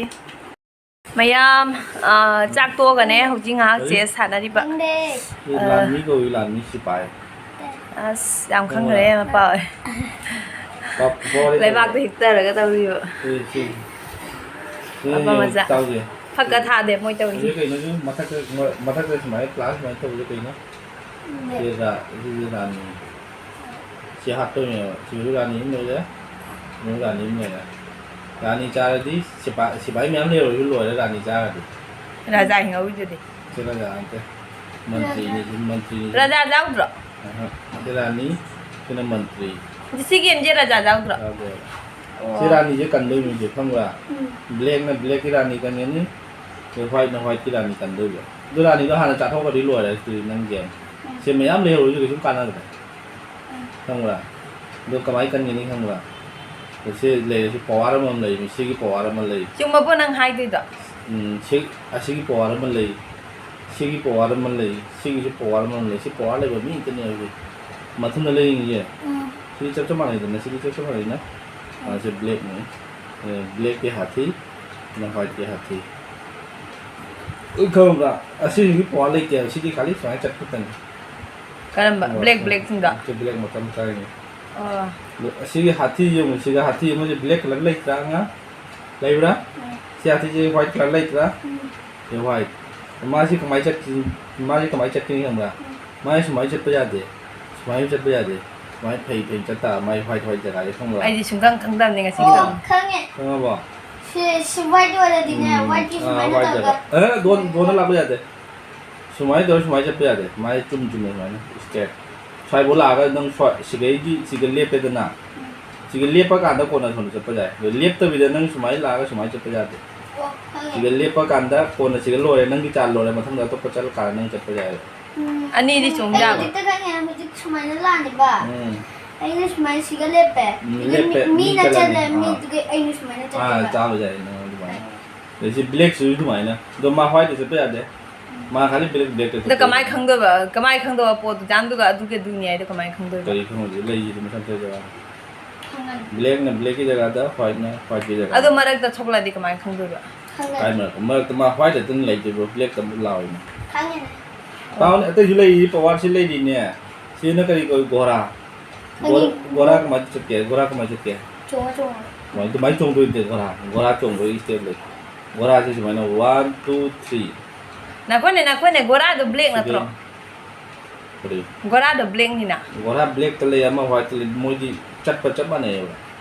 ꯃꯌꯥꯝ, ꯑ, ꯆꯥꯛ ꯇꯣꯛꯑꯒꯅꯦ ꯍꯧꯖꯤꯛ ꯉꯥꯏꯍꯥꯛ ꯆꯦꯁ ꯁꯥꯟꯅꯔꯤꯕ꯫ ꯈꯪꯗꯦ꯫ ꯑ, ꯂꯥꯟꯃꯤ ꯀꯧꯏ, ꯂꯥꯟꯃꯤ ꯁꯤꯄꯥꯏ꯫ ꯑꯁ, ꯌꯥꯝ ꯈꯪꯈ꯭ꯔꯦ ꯃꯄꯥ ꯍꯣꯏ꯫ ꯄꯥ-, ꯄꯥ ꯍꯣꯏ꯫ ꯂꯩꯕꯥꯛꯇ ꯍꯤꯛꯊꯔꯒ ꯇꯧꯔꯤꯕ꯫ ꯑꯦ, ꯁꯤ꯫ ꯁꯤ ꯃꯄꯥ ꯌꯦꯡꯉꯨ, ꯃꯆꯥ꯫ ꯇꯥꯎꯁꯦ꯫ ꯐꯛꯀ ꯊꯥꯗꯦ ꯃꯣꯏ ꯇꯧꯔꯤꯁꯦ꯫ ꯍꯧꯖꯤꯛ ꯀꯩꯅꯣꯁꯨ ꯃꯊꯛꯇ, ꯃꯊꯛꯇ ꯁꯨꯃꯥꯏꯅ ꯄ꯭ꯂꯥꯁ ꯁꯨꯃꯥꯏꯅ ꯇꯧꯕꯁꯦ ꯀꯩꯅꯣ? ꯁꯤ ꯔꯥ-, ꯁꯤꯁꯦ ꯔꯥꯅꯤ꯫ ꯁꯤ ꯍꯥꯠꯇꯣꯏꯅꯦꯕ꯫ ꯁꯤꯁꯨ ꯔꯥꯅꯤ ꯑꯃ ꯂꯩꯔꯦ꯫ ꯁꯤꯁꯨ ꯔꯥꯅꯤ ꯑꯃ ꯂꯩꯔꯦ꯫ ꯔꯥꯅꯤ ꯆꯥꯔꯗꯤ ꯁꯤꯄꯥ-, ꯁꯤꯐꯥꯏ ꯃꯌꯥꯝ ꯂꯩꯍꯧꯔꯁꯨ ꯂꯣꯏꯔꯦ ꯔꯥꯅꯤ ꯆꯥꯔꯗꯤ꯫ ꯔꯥꯖꯥ ꯍꯤꯡꯍꯧꯔꯤꯗꯨꯗꯤ꯫ ꯁꯤ ꯔꯥꯖꯥ ꯅꯠꯇꯦ꯫ ꯃꯟꯇ꯭ꯔꯤꯅꯤ, ꯁꯤ ꯃꯟꯇ꯭ꯔꯤꯅꯤ꯫ ꯔꯥꯖꯥ ꯌꯥꯎꯗ꯭ꯔꯣ? ꯑꯍ꯫ ꯁꯤ ꯔꯥꯅꯤ, ꯁꯤꯅ ꯃꯟꯇ꯭ꯔꯤ꯫ ꯑꯗꯨ ꯁꯤ ꯒꯦꯝꯁꯦ ꯔꯥꯖꯥ ꯌꯥꯎꯗ꯭ꯔꯣ? ꯌꯥꯎꯗꯦ꯫ ꯑꯣ꯫ ꯁꯤ ꯔꯥꯅꯤꯁꯦ ꯀꯟꯗꯣꯏꯅꯤꯁꯦ ꯈꯪꯕ꯭ꯔꯥ? ꯎꯝ꯫ ꯕ꯭ꯂꯦꯛꯅ ꯕ꯭ꯂꯦꯛꯀꯤ ꯔꯥꯅꯤ ꯀꯟꯒꯅꯤ, ꯑꯗꯩ ꯋꯥꯏꯠꯅ ꯋꯥꯏꯠꯀꯤ ꯔꯥꯅꯤ ꯀꯟꯗꯣꯏꯕ꯫ ꯑꯗꯨ ꯔꯥꯅꯤꯗꯣ ꯍꯥꯟꯅ ꯆꯥꯊꯣꯛꯈ꯭ꯔꯗꯤ ꯂꯣꯏꯔꯦ ꯁꯤ ꯅꯪ ꯒꯦꯝ꯫ ꯎꯝ꯫ ꯁꯤ ꯃꯌꯥꯝ ꯂꯩꯍꯧꯔꯁꯨ ꯀꯩꯁꯨꯝ ꯀꯥꯟꯅꯗ꯭ꯔꯦ꯫ ꯎꯝ꯫ ꯈꯪꯕ꯭ꯔꯥ? ꯑꯗꯣ ꯀꯃꯥꯏꯅ ꯀꯟꯒꯅꯤ ꯈꯪꯕ꯭ꯔꯥ? ꯁꯤ ꯂꯩꯔꯁꯨ ꯄꯋꯥꯔ ꯑꯃꯃꯝ ꯂꯩ, ꯁꯤꯒꯤ ꯄꯋꯥꯔ ꯑꯃ ꯂꯩ꯫ ꯆꯨꯝꯃꯕꯣ ꯅꯪ ꯍꯥꯏꯗꯣꯏꯗꯣ? ꯎꯝ, ꯁꯤ, ꯑꯁꯤꯒꯤ ꯄꯋꯥꯔ ꯑꯃ ꯂꯩ, ꯁꯤꯒꯤ ꯄꯋꯥꯔ ꯑꯃ ꯂꯩ, ꯁꯤꯒꯤꯁꯨ ꯄꯋꯥꯔ ꯑꯃ ꯂꯩ꯫ ꯁꯤ ꯄꯋꯥꯔ ꯂꯩꯕ ꯃꯤ ꯉꯥꯛꯇꯅꯦ ꯍꯧꯖꯤꯛ ꯃꯊꯟꯗ ꯂꯩꯔꯤꯁꯦ꯫ ꯎꯝ꯫ ꯁꯤ ꯆꯞ ꯆꯞ ꯃꯥꯟꯅꯩꯗꯅ, ꯁꯤꯒꯤ ꯆꯞ ꯆꯞ ꯃꯥꯟꯅꯩꯅ꯫ ꯑꯥ, ꯁꯤ ꯕ꯭ꯂꯦꯛꯅꯤ꯫ ꯑꯦ, ꯕ꯭ꯂꯦꯛꯀꯤ ꯍꯥꯊꯤ, ꯁꯤꯅ ꯋꯥꯏꯠꯀꯤ ꯍꯥꯊꯤ꯫ ꯎ, ꯈꯪꯕ꯭ꯔꯥ? ꯑꯁꯤꯒꯤ ꯄꯋꯥꯔ ꯂꯩꯇꯦꯕ, ꯁꯤꯗꯤ ꯈꯥꯂꯤ ꯁꯨꯃꯥꯏꯅ ꯆꯠꯄ ꯈꯛꯇꯅꯤ꯫ ꯀꯔꯝꯕ? ꯕ꯭ꯂꯦꯛ, ꯕ꯭ꯂꯦꯛꯁꯤꯡꯗꯣ? ꯁꯤ ꯕ꯭ꯂꯦꯛ ꯃꯆꯥ ꯃꯆꯥꯒꯤꯅꯤ꯫ ꯑꯣ꯫ ꯑꯗꯣ ꯑꯁꯤꯒꯤ ꯍꯥꯊꯤ ꯌꯦꯡꯉꯨ, ꯁꯤꯒ ꯍꯥꯊꯤ ꯑꯃꯁꯦ ꯕ꯭ꯂꯦꯛ ꯀꯂꯔ ꯂꯩꯇ꯭ꯔꯥ ꯑꯉꯥꯡ? ꯂꯩꯕ꯭ꯔꯥ? ꯎꯝ꯫ ꯁꯤ ꯍꯥꯊꯤꯁꯦ ꯋꯥꯏꯠ ꯀꯂꯔ ꯂꯩꯇ꯭ꯔꯥ? ꯎꯝ꯫ ꯁꯤ ꯋꯥꯏꯠ꯫ ꯃꯥꯁꯤ ꯀꯃꯥꯏ ꯆꯠ-, ꯃꯥꯁꯤ ꯀꯃꯥꯏ ꯆꯠꯀꯅꯤ ꯈꯪꯕ꯭ꯔꯥ? ꯎꯝ꯫ ꯃꯥꯁꯤ ꯁꯨꯃꯥꯏꯅ ꯆꯠꯄ ꯌꯥꯗꯦ꯫ ꯁꯨꯃꯥꯏꯅ ꯆꯠꯄ ꯌꯥꯗꯦ꯫ ꯁꯨꯃꯥꯏꯅ ꯐꯩ ꯐꯩ ꯆꯠ ꯇꯥꯔ ꯃꯥꯏ ꯋꯥꯏꯠ ꯋꯥꯏꯠ ꯖꯒꯥꯁꯦ ꯈꯪꯕ꯭ꯔꯥ? ꯑꯩꯗꯤ ꯁꯨꯡꯈꯪ ꯈꯪꯗꯕꯅꯤ ꯉꯁꯤ ꯑꯣ, ꯈꯪꯉꯦ꯫ ꯈꯪꯉꯦ꯫ ꯈꯪꯉꯕꯣ? ꯁꯤ, ꯁꯤ ꯋꯥꯏꯠ ꯑꯣꯏꯔꯗꯤꯅꯦ, ꯎꯝ, ꯋꯥꯏꯠꯀꯤ ꯑꯥ, ꯁꯨꯃꯥꯏꯅ ꯋꯥꯏꯠ ꯇꯧꯔꯒ ꯖꯒꯥ꯫ ꯑꯦ, ꯗꯣꯟ-, ꯗꯣꯟꯗ ꯂꯥꯛꯄ ꯌꯥꯗꯦ꯫ ꯁꯨꯃꯥꯏꯅ ꯇꯧꯔ ꯁꯨꯃꯥꯏꯅ ꯆꯠꯄ ꯌꯥꯗꯦ꯫ ꯁꯨꯃꯥꯏꯅ ꯆꯨꯝ ꯆꯨꯝꯅ ꯁꯨꯃꯥꯏꯅ ꯏꯁꯇ꯭ꯔꯦꯠ꯫ ꯁ꯭ꯋꯥꯏꯐꯥꯎ ꯂꯥꯛꯑꯒ ꯅꯪ ꯁ꯭ꯋꯥꯏ-, ꯁꯤꯒꯩꯒꯤ ꯁꯤꯒ ꯂꯦꯞꯄꯦꯗꯅ꯫ ꯁꯤꯒ ꯂꯦꯞꯄ ꯀꯥꯟꯗ ꯀꯣꯟꯅ ꯁꯣꯝꯗ ꯆꯠꯄ ꯌꯥꯏ꯫ ꯑꯗꯣ ꯂꯦꯞꯇꯕꯤꯗ ꯅꯪ ꯁꯨꯃꯥꯏꯅ ꯂꯥꯛꯑꯒ ꯁꯨꯃꯥꯏꯅ ꯆꯠꯄ ꯌꯥꯗꯦ꯫ ꯑꯣ, ꯈꯪꯉꯦ꯫ ꯁꯤꯒ ꯂꯦꯞꯄ ꯀꯥꯟꯗ ꯀꯣꯟꯅ ꯁꯤꯒ ꯂꯣꯏꯔꯦ, ꯅꯪꯒꯤ ꯆꯥꯟ ꯂꯣꯏꯔꯦ, ꯃꯊꯪꯗ ꯑꯇꯣꯞꯄ ꯆꯠꯂꯀꯥꯟꯗ ꯅꯪ ꯆꯠꯄ ꯌꯥꯏ꯫ ꯎꯝ꯫ ꯑꯅꯤꯗꯤ ꯆꯣꯡ ꯑꯩ ꯌꯥꯕ꯫ ꯍꯧꯖꯤꯛꯇ ꯈꯪꯉꯦ, ꯍꯧꯖꯤꯛ ꯁꯨꯃꯥꯏꯅ ꯂꯥꯛꯑꯅꯤꯕ꯫ ꯎꯝ꯫ ꯑꯩꯅ ꯁꯨꯃꯥꯏꯅ ꯁꯤꯒ ꯂꯦꯞꯄꯦ꯫ ꯎꯝ, ꯑꯗꯨꯒ ꯂꯦꯞꯄꯦ, ꯃꯤ-, ꯃꯤ ꯃꯤꯅ ꯆꯠꯂꯅꯤ꯫ ꯆꯠꯂꯦ, ꯑꯥ꯫ ꯃꯤꯗꯨꯒ ꯑꯩꯅ ꯁꯨꯃꯥꯏꯅ ꯑꯥ, ꯆꯠꯇꯣꯏꯕ꯫ ꯆꯥꯕ ꯌꯥꯏ ꯅꯪ ꯑꯗꯨꯃꯥꯏꯅ꯫ ꯑꯗꯩ ꯁꯤ blackꯁꯤꯁꯨ ꯑꯗꯨꯃꯥꯏꯅ꯫ ꯑꯗꯣ ꯃꯥ whiteꯇ ꯆꯠꯄ ꯌꯥꯗꯦ꯫ ꯎꯝ꯫ ꯃꯥ ꯈꯜꯂꯤ black, blackꯇ ꯑꯗꯣ ꯆꯠꯄ ꯀꯃꯥꯏ ꯌꯥꯗꯦ꯫ ꯈꯪꯗꯣꯏꯕ? ꯀꯃꯥꯏ ꯈꯪꯗꯣꯏꯕ ꯄꯣꯠꯇꯣ? ꯖꯥꯝꯗꯨꯒ ꯑꯗꯨꯒ ꯑꯗꯨꯅꯤ ꯍꯥꯏꯗꯣ ꯀꯃꯥꯏ ꯈꯪꯗꯣꯏꯕ? ꯀꯔꯤ ꯈꯪꯉꯣꯏꯗꯣꯏꯕ? ꯂꯩꯁꯤꯗꯤ ꯃꯊꯛꯇ ꯖꯒꯥ꯫ ꯈꯪꯉꯅꯤ꯫ Blackꯅ blackꯀꯤ ꯖꯒꯥꯗ, whiteꯅ whiteꯀꯤ ꯖꯒꯥꯗ꯫ ꯑꯗꯣ ꯃꯔꯛꯇ ꯊꯣꯛꯂꯛꯑꯗꯤ ꯀꯃꯥꯏ ꯈꯪꯗꯣꯏꯕ? ꯈꯪꯉꯅꯤ꯫ ꯀꯥꯏ ꯃꯔꯛꯇ? ꯃꯔꯛꯇ ꯃꯥ whiteꯇ ꯑꯗꯨꯝ ꯂꯩꯗꯣꯏꯕ, blackꯇ ꯑꯃꯨꯛ ꯂꯥꯛꯑꯣꯏꯅ꯫ ꯈꯪꯉꯅꯤ꯫ ꯇꯥꯎꯅꯦ, ꯑꯇꯩꯁꯨ ꯂꯩꯔꯤ, powerꯁꯤ ꯂꯩꯔꯤꯅꯦ꯫ ꯁꯤꯅ ꯀꯔꯤ ꯀꯧꯏ? ꯒꯣꯔꯥ꯫ ꯈꯪꯉꯤ꯫ ꯒꯣꯔꯥ, ꯒꯣꯔꯥ ꯀꯃꯥꯏꯅ ꯆꯠꯀꯦ? ꯒꯣꯔꯥ ꯀꯃꯥꯏꯅ ꯆꯠꯀꯦ? ꯆꯣꯡꯉ ꯆꯣꯡꯉ꯫ ꯀꯃꯥꯏ-, ꯑꯗꯨꯃꯥꯏꯅ ꯆꯣꯡꯗꯣꯏꯅꯦ ꯒꯣꯔꯥ꯫ ꯒꯣꯔꯥ ꯆꯣꯡꯕꯒꯤ step ꯂꯩ꯫ ꯒꯣꯔꯥꯁꯦ ꯁꯨꯃꯥꯏꯅ one, two, three꯫ ꯅꯈꯣꯏꯅꯦ, ꯅꯈꯣꯏꯅꯦ, ꯒꯣꯔꯥꯗꯣ black ꯅꯠꯇ꯭ꯔꯣ? ꯁꯤꯗꯩ-, ꯀꯔꯤ? ꯒꯣꯔꯥꯗꯣ blackꯅꯤꯅ꯫ ꯒꯣꯔꯥ blackꯇ ꯂꯩ, ꯑꯃ whiteꯇ ꯂꯩ, ꯃꯣꯏꯗꯤ ꯆꯠꯄ ꯆꯞ ꯃꯥꯟꯅꯩꯌꯦꯕ꯫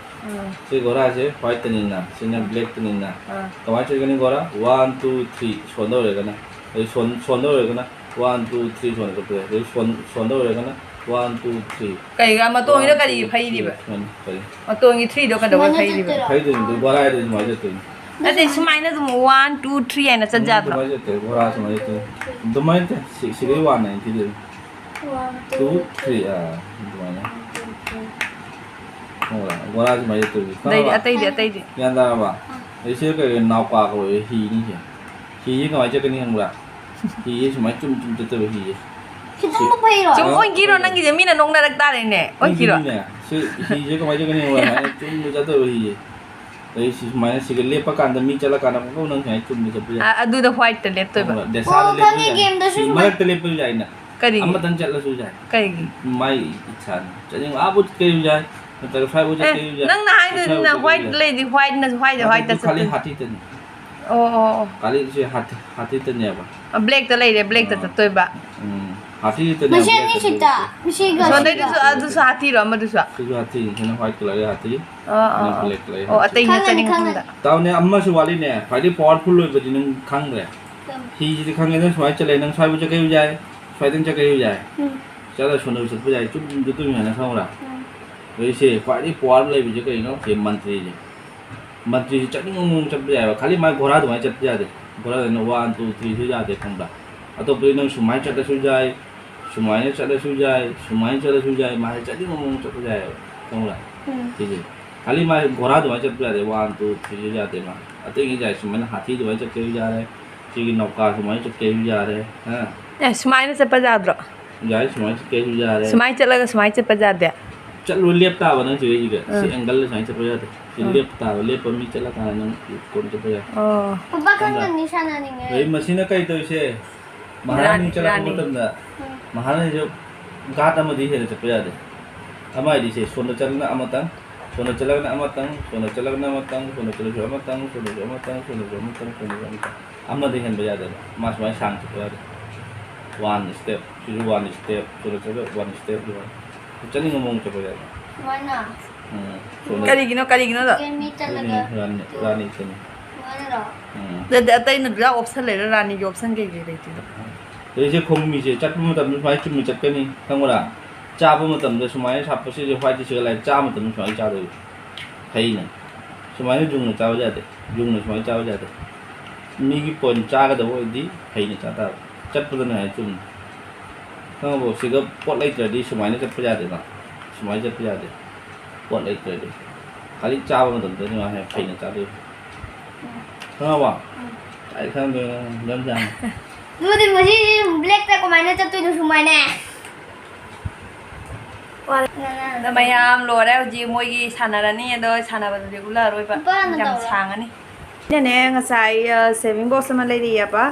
ꯎꯝ꯫ ꯁꯤ ꯒꯣꯔꯥꯁꯦ whiteꯇꯅꯤꯅ, ꯁꯤꯅ blackꯇꯅꯤꯅ꯫ ꯑꯥ꯫ ꯀꯃꯥꯏꯅ ꯆꯠꯀꯅꯤ ꯒꯣꯔꯥ? One, two, three ꯁꯣꯟꯗꯧꯔꯦꯒꯅ꯫ ꯑꯗꯩ ꯁꯣꯟ-, ꯁꯣꯟꯗꯧꯔꯦꯒꯅ one, two, three ꯁꯣꯟꯗ ꯆꯠꯄ ꯌꯥꯏ꯫ ꯑꯗꯩ ꯁꯣꯟ-, ꯁꯣꯟꯗꯧꯔꯦꯒꯅ one, two, three꯫ ꯀꯩꯒ ꯃꯇꯣꯟꯒꯤꯗ ꯀꯔꯤ ꯐꯩꯔꯤꯕ? ꯁꯨꯃꯥꯏꯅ ꯐꯩ꯫ ꯃꯇꯣꯟꯒꯤ threeꯗꯣ ꯀꯩꯗꯧꯕꯩ ꯁꯨꯃꯥꯏꯅ ꯐꯩꯔꯤꯕ? ꯆꯠꯇꯣꯏꯔꯣ? ꯐꯩꯗꯣꯏꯅꯤ, ꯑꯗꯨ ꯒꯣꯔꯥ ꯍꯥꯏꯗꯣ ꯁꯨꯃꯥꯏꯅ ꯆꯠꯇꯣꯏꯅꯤ꯫ ꯅꯠꯇꯦ, ꯁꯨꯃꯥꯏꯅ ꯑꯗꯨꯝ one, two, three ꯍꯥꯏꯅ ꯆꯠ ꯌꯥꯗ꯭ꯔꯣ? ꯑꯗꯨꯃꯥꯏꯅ ꯆꯠꯇꯣꯏ, ꯒꯣꯔꯥ ꯁꯨꯃꯥꯏꯅ ꯆꯠꯇꯣꯏꯅꯤ꯫ ꯑꯗꯨꯃꯥꯏꯅ ꯅꯠꯇꯦ, ꯁꯤ-, ꯁꯤꯗꯩ one ꯍꯥꯏꯅ ꯊꯤꯗꯣꯏꯅꯤ꯫ One, two, two, three, three꯫ ꯑꯥ, ꯑꯗꯨꯃꯥꯏꯅ꯫ One, two, three꯫ ꯈꯪꯕ꯭ꯔꯥ? ꯒꯣꯔꯥ ꯁꯨꯃꯥꯏꯅ ꯆꯠꯇꯣꯏꯅꯤ꯫ ꯑꯇꯩꯗꯤ, ꯈꯪꯉꯕ? ꯑꯇꯩꯗꯤ, ꯑꯇꯩꯗꯤ꯫ ꯒ꯭ꯌꯥꯟ ꯇꯥꯔꯕ? ꯑꯥ꯫ ꯑꯗꯩ ꯁꯤꯗ ꯀꯩ ꯅꯥꯎꯄꯥ ꯀꯧꯋꯦ, ꯍꯤꯅꯤ ꯁꯦ꯫ ꯍꯤꯁꯦ ꯀꯃꯥꯏꯅ ꯆꯠꯀꯅꯤ ꯈꯪꯕ꯭ꯔꯥ? ꯍꯤꯁꯦ ꯁꯨꯃꯥꯏꯅ ꯆꯨꯝ ꯆꯨꯝ ꯆꯠꯇꯣꯏꯕ ꯍꯤꯁꯦ꯫ ꯈꯤꯇꯪ ꯁꯤ-, ꯐꯩꯔꯣ? ꯁꯨꯝ ꯑꯣꯟꯈꯤꯔꯣ ꯅꯪꯒꯤꯁꯦ, ꯃꯤꯅ ꯅꯣꯛꯅꯔꯛ ꯇꯥꯔꯦꯅꯦ꯫ ꯑꯣꯟꯈꯤꯔꯣ? ꯑꯣꯟꯈꯤꯅꯤꯅꯦ꯫ ꯁꯤ ꯍꯤꯁꯦ ꯀꯃꯥꯏꯅ ꯆꯠꯀꯅꯤ ꯈꯪꯕ꯭ꯔꯥ? ꯁꯨꯃꯥꯏꯅ ꯆꯨꯝꯅ ꯆꯠꯇꯣꯏꯕ ꯍꯤꯁꯦ꯫ ꯑꯗꯩ ꯁꯤ ꯁꯨꯃꯥꯏꯅ ꯁꯤꯒ ꯂꯦꯞꯄ ꯀꯥꯟꯗ ꯃꯤ ꯆꯠꯂꯀꯥꯟꯗ ꯄꯨꯡꯀꯧ ꯅꯪ ꯁꯨꯃꯥꯏꯅ ꯆꯨꯝꯅ ꯆꯠꯄ ꯌꯥꯏ꯫ ꯑ-, ꯑꯗꯨꯗ whiteꯇ ꯂꯦꯞꯇꯣꯏꯕ꯫ ꯈꯪꯕ꯭ꯔꯥ? ꯗꯦꯁꯥꯗ ꯑꯣ, ꯂꯦꯞꯄ ꯈꯪꯉꯦ, ꯌꯥꯏ꯫ gameꯗꯁꯨ ꯁꯤ ꯁꯨꯃꯥꯏꯅ ꯃꯔꯛꯇ ꯂꯦꯞꯄꯁꯨ ꯌꯥꯏꯅ꯫ ꯀꯔꯤꯒꯤ? ꯑꯃꯇꯪ ꯆꯠꯂꯁꯨ ꯌꯥꯏ꯫ ꯀꯩꯒꯤ? ꯃꯥꯏ ꯏꯁꯥꯅ꯫ ꯆꯠꯅꯤꯡꯕ ꯑꯥꯕꯨ ꯆꯠꯀꯦꯁꯨ ꯌꯥꯏ, ꯅꯠꯇ꯭ꯔꯒ ꯁ꯭ꯋꯥꯏꯕꯨ ꯑꯦ, ꯆꯠꯀꯦꯁꯨ ꯌꯥꯏ, ꯅꯪꯅ ꯍꯥꯏꯗꯨꯅ ꯁ꯭ꯋꯥꯏꯕꯨ ꯆꯠꯀꯦꯁꯨ white ꯌꯥꯏ꯫ ꯂꯩꯗꯤ whiteꯅ, whiteꯗ ꯑꯗꯨ whiteꯇ ꯈꯥꯂꯤ ꯆꯠꯇꯣꯏꯕ꯫ ꯍꯥꯊꯤꯗꯅꯤ꯫ ꯑꯣ, ꯑꯣ, ꯑꯣ꯫ ꯈꯥꯂꯤ ꯁꯤ ꯍꯥꯊꯤ-, ꯍꯥꯊꯤꯗꯅꯦꯕ꯫ ꯑ, blackꯇ ꯂꯩꯔꯦ, blackꯇ ꯑꯥ꯫ ꯆꯠꯇꯣꯏꯕ꯫ ꯎꯝ, ꯍꯥꯊꯤꯗꯅꯦꯕ, ꯃꯁꯤ blackꯇ ꯑꯅꯤꯁꯤꯗ, ꯂꯩꯔꯤꯁꯦ꯫ ꯃꯁꯤꯒ ꯁꯣꯝꯗꯩꯗꯨꯁꯨ, ꯁꯤꯒ꯫ ꯑꯗꯨꯁꯨ ꯍꯥꯊꯤꯔꯣ, ꯑꯃꯗꯨꯁꯨ? ꯁꯤꯁꯨ ꯍꯥꯊꯤꯅꯤ, ꯁꯤꯅ white colourꯒꯤ ꯍꯥꯊꯤ, ꯑꯥ, ꯑꯥ, ꯁꯤꯅ ꯑꯥ꯫ black colourꯒꯤ ꯑꯣ, ꯍꯥꯊꯤ꯫ ꯑꯇꯩꯅ ꯈꯪꯉꯅꯤ, ꯆꯠꯅꯤꯡꯕ ꯈꯪꯉꯅꯤ꯫ ꯃꯐꯝꯗ꯫ ꯇꯥꯎꯅꯦ, ꯑꯃꯁꯨ ꯋꯥꯠꯂꯤꯅꯦ, ꯈ꯭ꯋꯥꯏꯗꯒꯤ powerful ꯑꯣꯏꯕꯗꯤ ꯅꯪ ꯈꯪꯈ꯭ꯔꯦ꯫ ꯀꯝ? ꯍꯤꯁꯤꯗꯤ ꯈꯪꯉꯦꯗꯅ, ꯁꯨꯃꯥꯏꯅ ꯆꯠꯂꯦ, ꯅꯪ ꯁ꯭ꯋꯥꯏꯕꯨ ꯆꯠꯀꯦꯁꯨ ꯌꯥꯏ, ꯁ꯭ꯋꯥꯏꯗꯪ ꯆꯠꯀꯦꯁꯨ ꯌꯥꯏ꯫ ꯎꯝ꯫ ꯆꯠꯂ ꯁꯣꯝꯗ ꯆꯠꯄ ꯌꯥꯏ, ꯆꯨꯝ ꯆꯨꯝ ꯆꯠꯇꯣꯏꯅꯤ ꯍꯥꯏꯅ ꯈꯪꯕ꯭ꯔꯥ? ꯎꯝ꯫ ꯑꯗꯩ ꯁꯤ ꯈ꯭ꯋꯥꯏꯗꯒꯤ power ꯂꯩꯕꯁꯦ ꯀꯩꯅꯣ? ꯁꯤ ꯃꯟꯇ꯭ꯔꯤꯁꯦ꯫ ꯃꯟꯇ꯭ꯔꯤꯁꯦ ꯆꯠꯅꯤꯡꯕ ꯃꯑꯣꯡ ꯆꯠꯄ ꯌꯥꯏꯕ, ꯈꯥꯂꯤ ꯃꯥꯏ ꯒꯣꯔꯥ ꯑꯗꯨꯃꯥꯏꯅ ꯆꯠꯄ ꯌꯥꯗꯦ꯫ ꯒꯣꯔꯥꯗꯅ one, two, three ꯁꯨ ꯌꯥꯗꯦ ꯈꯪꯕ꯭ꯔꯥ? ꯑꯇꯣꯞꯄꯗꯤ ꯅꯪ ꯁꯨꯃꯥꯏꯅ ꯆꯠꯂꯁꯨ ꯌꯥꯏ, ꯁꯨꯃꯥꯏꯅ ꯆꯠꯂꯁꯨ ꯌꯥꯏ, ꯁꯨꯃꯥꯏꯅ ꯆꯠꯂꯁꯨ ꯌꯥꯏ, ꯃꯥꯁꯦ ꯆꯠꯅꯤꯡꯕ ꯃꯑꯣꯡ ꯆꯠꯄ ꯌꯥꯏꯑꯕ, ꯈꯪꯕ꯭ꯔꯥ? ꯎꯝ꯫ ꯁꯤꯁꯦ ꯈꯥꯂꯤ ꯃꯥꯁꯦ ꯒꯣꯔꯥ ꯑꯗꯨꯃꯥꯏꯅ ꯆꯠꯄ ꯌꯥꯗꯦ, ꯋꯥꯟ ꯇꯨ ꯊ꯭ꯔꯤꯁꯨ ꯌꯥꯗꯦ ꯃꯥ꯫ ꯑꯇꯩꯉꯩ ꯌꯥꯏ, ꯁꯨꯃꯥꯏꯅ ꯍꯥꯊꯤ ꯑꯗꯨꯃꯥꯏꯅ ꯆꯠꯀꯦꯁꯨ ꯌꯥꯔꯦ, ꯁꯤꯒꯤ ꯅꯧꯀꯥ ꯁꯨꯃꯥꯏꯅ ꯆꯠꯀꯦꯁꯨ ꯌꯥꯔꯦ꯫ ꯍꯥ? ꯑꯦ, ꯁꯨꯃꯥꯏꯅ ꯆꯠꯄ ꯌꯥꯗ꯭ꯔꯣ? ꯌꯥꯏ, ꯁꯨꯃꯥꯏꯅ ꯆꯠꯀꯦꯁꯨ ꯌꯥꯔꯦ꯫ ꯁꯨꯃꯥꯏꯅ ꯆꯠꯂꯒ ꯁꯨꯃꯥꯏꯅ ꯆꯠꯄ ꯌꯥꯗꯦ? ꯆꯠꯂꯨ, ꯂꯦꯞ ꯇꯥꯕ ꯅꯪ ꯁꯤꯗꯩꯁꯤꯗ꯫ ꯁꯤ ꯑꯥ꯫ ꯑꯦꯡꯒꯜꯗ ꯁꯨꯃꯥꯏꯅ ꯆꯠꯄ ꯌꯥꯗꯦ꯫ ꯁꯤ ꯑꯥ꯫ ꯂꯦꯞ ꯇꯥꯕ, ꯂꯦꯞꯄ ꯃꯤ ꯆꯠꯂꯀꯥꯟꯗ ꯅꯪ ꯀꯣꯟ ꯆꯠꯄ ꯌꯥꯏ꯫ ꯑꯣ꯫ ꯄꯄꯥ, ꯈꯪꯕ꯭ꯔꯥ? ꯈꯪꯒꯅꯤ ꯁꯥꯟꯅꯅꯤꯡꯉꯦ꯫ ꯑꯗꯩ ꯃꯁꯤꯅ ꯀꯩ ꯇꯧꯔꯤꯁꯦ? ꯃꯍꯥꯔꯥꯅꯤ ꯔꯥꯅꯤ, ꯆꯠꯂꯛꯄ ꯔꯥꯅꯤ꯫ ꯃꯇꯝꯗ, ꯎꯝ꯫ ꯃꯍꯥꯔꯥꯅꯤꯁꯨ ꯒꯥꯔꯗ ꯑꯃꯗꯤ ꯍꯦꯟꯅ ꯆꯠꯄ ꯌꯥꯗꯦ꯫ ꯑꯃ ꯍꯥꯏꯗꯤ ꯁꯦ, ꯁꯣꯝꯗ ꯆꯠꯂꯒꯅ ꯑꯃꯇꯪ, ꯁꯣꯝꯗ ꯆꯠꯂꯒꯅ ꯑꯃꯇꯪ, ꯁꯣꯝꯗ ꯆꯠꯂꯒꯅ ꯑꯃꯇꯪ, ꯁꯣꯝꯗ ꯆꯠꯂꯁꯨ ꯑꯃꯇꯪ, ꯁꯣꯝꯗꯁꯨ ꯑꯃꯇꯪ, ꯁꯣꯝꯗꯁꯨ ꯑꯃꯇꯪ, ꯁꯣꯝꯗꯁꯨ ꯑꯃꯇꯪ꯫ ꯑꯃꯗꯤ ꯍꯦꯟꯕ ꯌꯥꯗꯦꯕ꯫ ꯃꯥ ꯁꯨꯃꯥꯏꯅ ꯁꯥꯡꯅ ꯆꯠꯄ ꯌꯥꯗꯦ꯫ ꯋꯥꯟ ꯁ꯭ꯇꯦꯞ, ꯁꯤꯁꯨ ꯋꯥꯟ ꯁ꯭ꯇꯦꯞ, ꯁꯣꯝꯗ ꯆꯠꯂꯒ ꯋꯥꯟ ꯁ꯭ꯇꯦꯞ, ꯁꯨꯃꯥꯏꯅ꯫ ꯆꯠꯅꯤꯡꯕ ꯃꯑꯣꯡ ꯆꯠꯄ ꯌꯥꯗꯦ꯫ ꯁꯨꯃꯥꯏꯅ? ꯎꯝ, ꯁꯣꯝꯗ꯫ ꯀꯔꯤꯒꯤꯅꯣ, ꯀꯔꯤꯒꯤꯅꯣꯗꯣ? ꯁꯤꯗ ꯃꯤ ꯆꯠꯂꯒ ꯑꯗꯨꯅꯤ, ꯔꯥꯅꯤ, ꯔꯥꯅꯤ ꯆꯠꯅꯤ꯫ ꯁꯨꯃꯥꯏꯅꯔꯣ? ꯎꯝ꯫ ꯑꯗꯨꯗꯤ ꯑꯇꯩꯅ ꯑꯗꯨꯗ ꯑꯣꯞꯁꯟ ꯂꯩꯔ ꯔꯥꯅꯤꯒꯤ ꯑꯣꯞꯁꯟ ꯀꯩꯀꯩ ꯂꯩꯇꯦ? ꯑꯗꯩꯁꯦ ꯈꯣꯡꯃꯤꯁꯦ ꯆꯠꯄ ꯃꯇꯝꯗ ꯁꯨꯃꯥꯏꯅ ꯆꯨꯝꯅ ꯆꯠꯀꯅꯤ, ꯈꯪꯕ꯭ꯔꯥ? ꯆꯥꯕ ꯃꯇꯝꯗ ꯁꯨꯃꯥꯏꯅ ꯁꯥꯞꯄ ꯁꯤꯁꯦ ꯋꯥꯏꯠ ꯁꯤꯒ ꯂꯥꯏ ꯆꯥꯕ ꯃꯇꯝꯗ ꯁꯨꯃꯥꯏꯅ ꯆꯥꯗꯣꯏꯕ꯫ ꯐꯩꯅ꯫ ꯁꯨꯃꯥꯏꯅ ꯌꯨꯡꯅ ꯆꯥꯕ ꯌꯥꯗꯦ꯫ ꯌꯨꯡꯅ ꯁꯨꯃꯥꯏꯅ ꯆꯥꯕ ꯌꯥꯗꯦ꯫ ꯃꯤꯒꯤ ꯄꯣꯏꯟ ꯆꯥꯒꯗꯕ ꯑꯣꯏꯔꯗꯤ ꯐꯩꯅ ꯆꯥ ꯇꯥꯕ꯫ ꯆꯠꯄꯗꯅ ꯍꯥꯏ ꯆꯨꯝꯅ꯫ ꯈꯪꯉꯕꯣ? ꯁꯤꯗ ꯄꯣꯠ ꯂꯩꯇ꯭ꯔꯗꯤ ꯁꯨꯃꯥꯏꯅ ꯆꯠꯄ ꯌꯥꯗꯦꯕ꯫ ꯁꯨꯃꯥꯏꯅ ꯆꯠꯄ ꯌꯥꯗꯦ꯫ ꯄꯣꯠ ꯂꯩꯇ꯭ꯔꯗꯤ꯫ ꯈꯥꯂꯤ ꯆꯥꯕ ꯃꯇꯝꯗꯅꯤ ꯃꯥ ꯍꯦꯛ ꯐꯩꯅ ꯆꯥꯗꯣꯏꯕ꯫ ꯎꯝ꯫ ꯈꯪꯉꯕꯣ? ꯎꯝ꯫ ꯑꯩ ꯈꯪꯗꯦ, ꯌꯥꯝ ꯌꯥꯝ꯫ ꯑꯗꯨꯗꯤ ꯃꯁꯤ ꯕ꯭ꯂꯦꯛꯇ ꯀꯃꯥꯏꯅ ꯆꯠꯇꯣꯏꯅꯣ ꯁꯨꯃꯥꯏꯅ? ꯑꯗꯣ ꯃꯌꯥꯝ ꯂꯣꯏꯔꯦ, ꯍꯧꯖꯤꯛ ꯃꯣꯏꯒꯤ ꯁꯥꯟꯅꯔꯅꯤ, ꯑꯗꯣ ꯁꯥꯟꯅꯕꯗꯨꯗꯤ ꯎꯠꯂꯛꯑꯔꯣꯏꯕ, ꯅꯨꯄꯥꯅ ꯌꯥꯝ ꯇꯧꯔꯦ꯫ ꯁꯥꯡꯉꯅꯤ꯫ ꯑꯩꯅꯅꯦ ꯉꯁꯥꯏ, ꯑ, saving box ꯑꯃ ꯂꯩꯔꯛꯑꯦꯕ꯫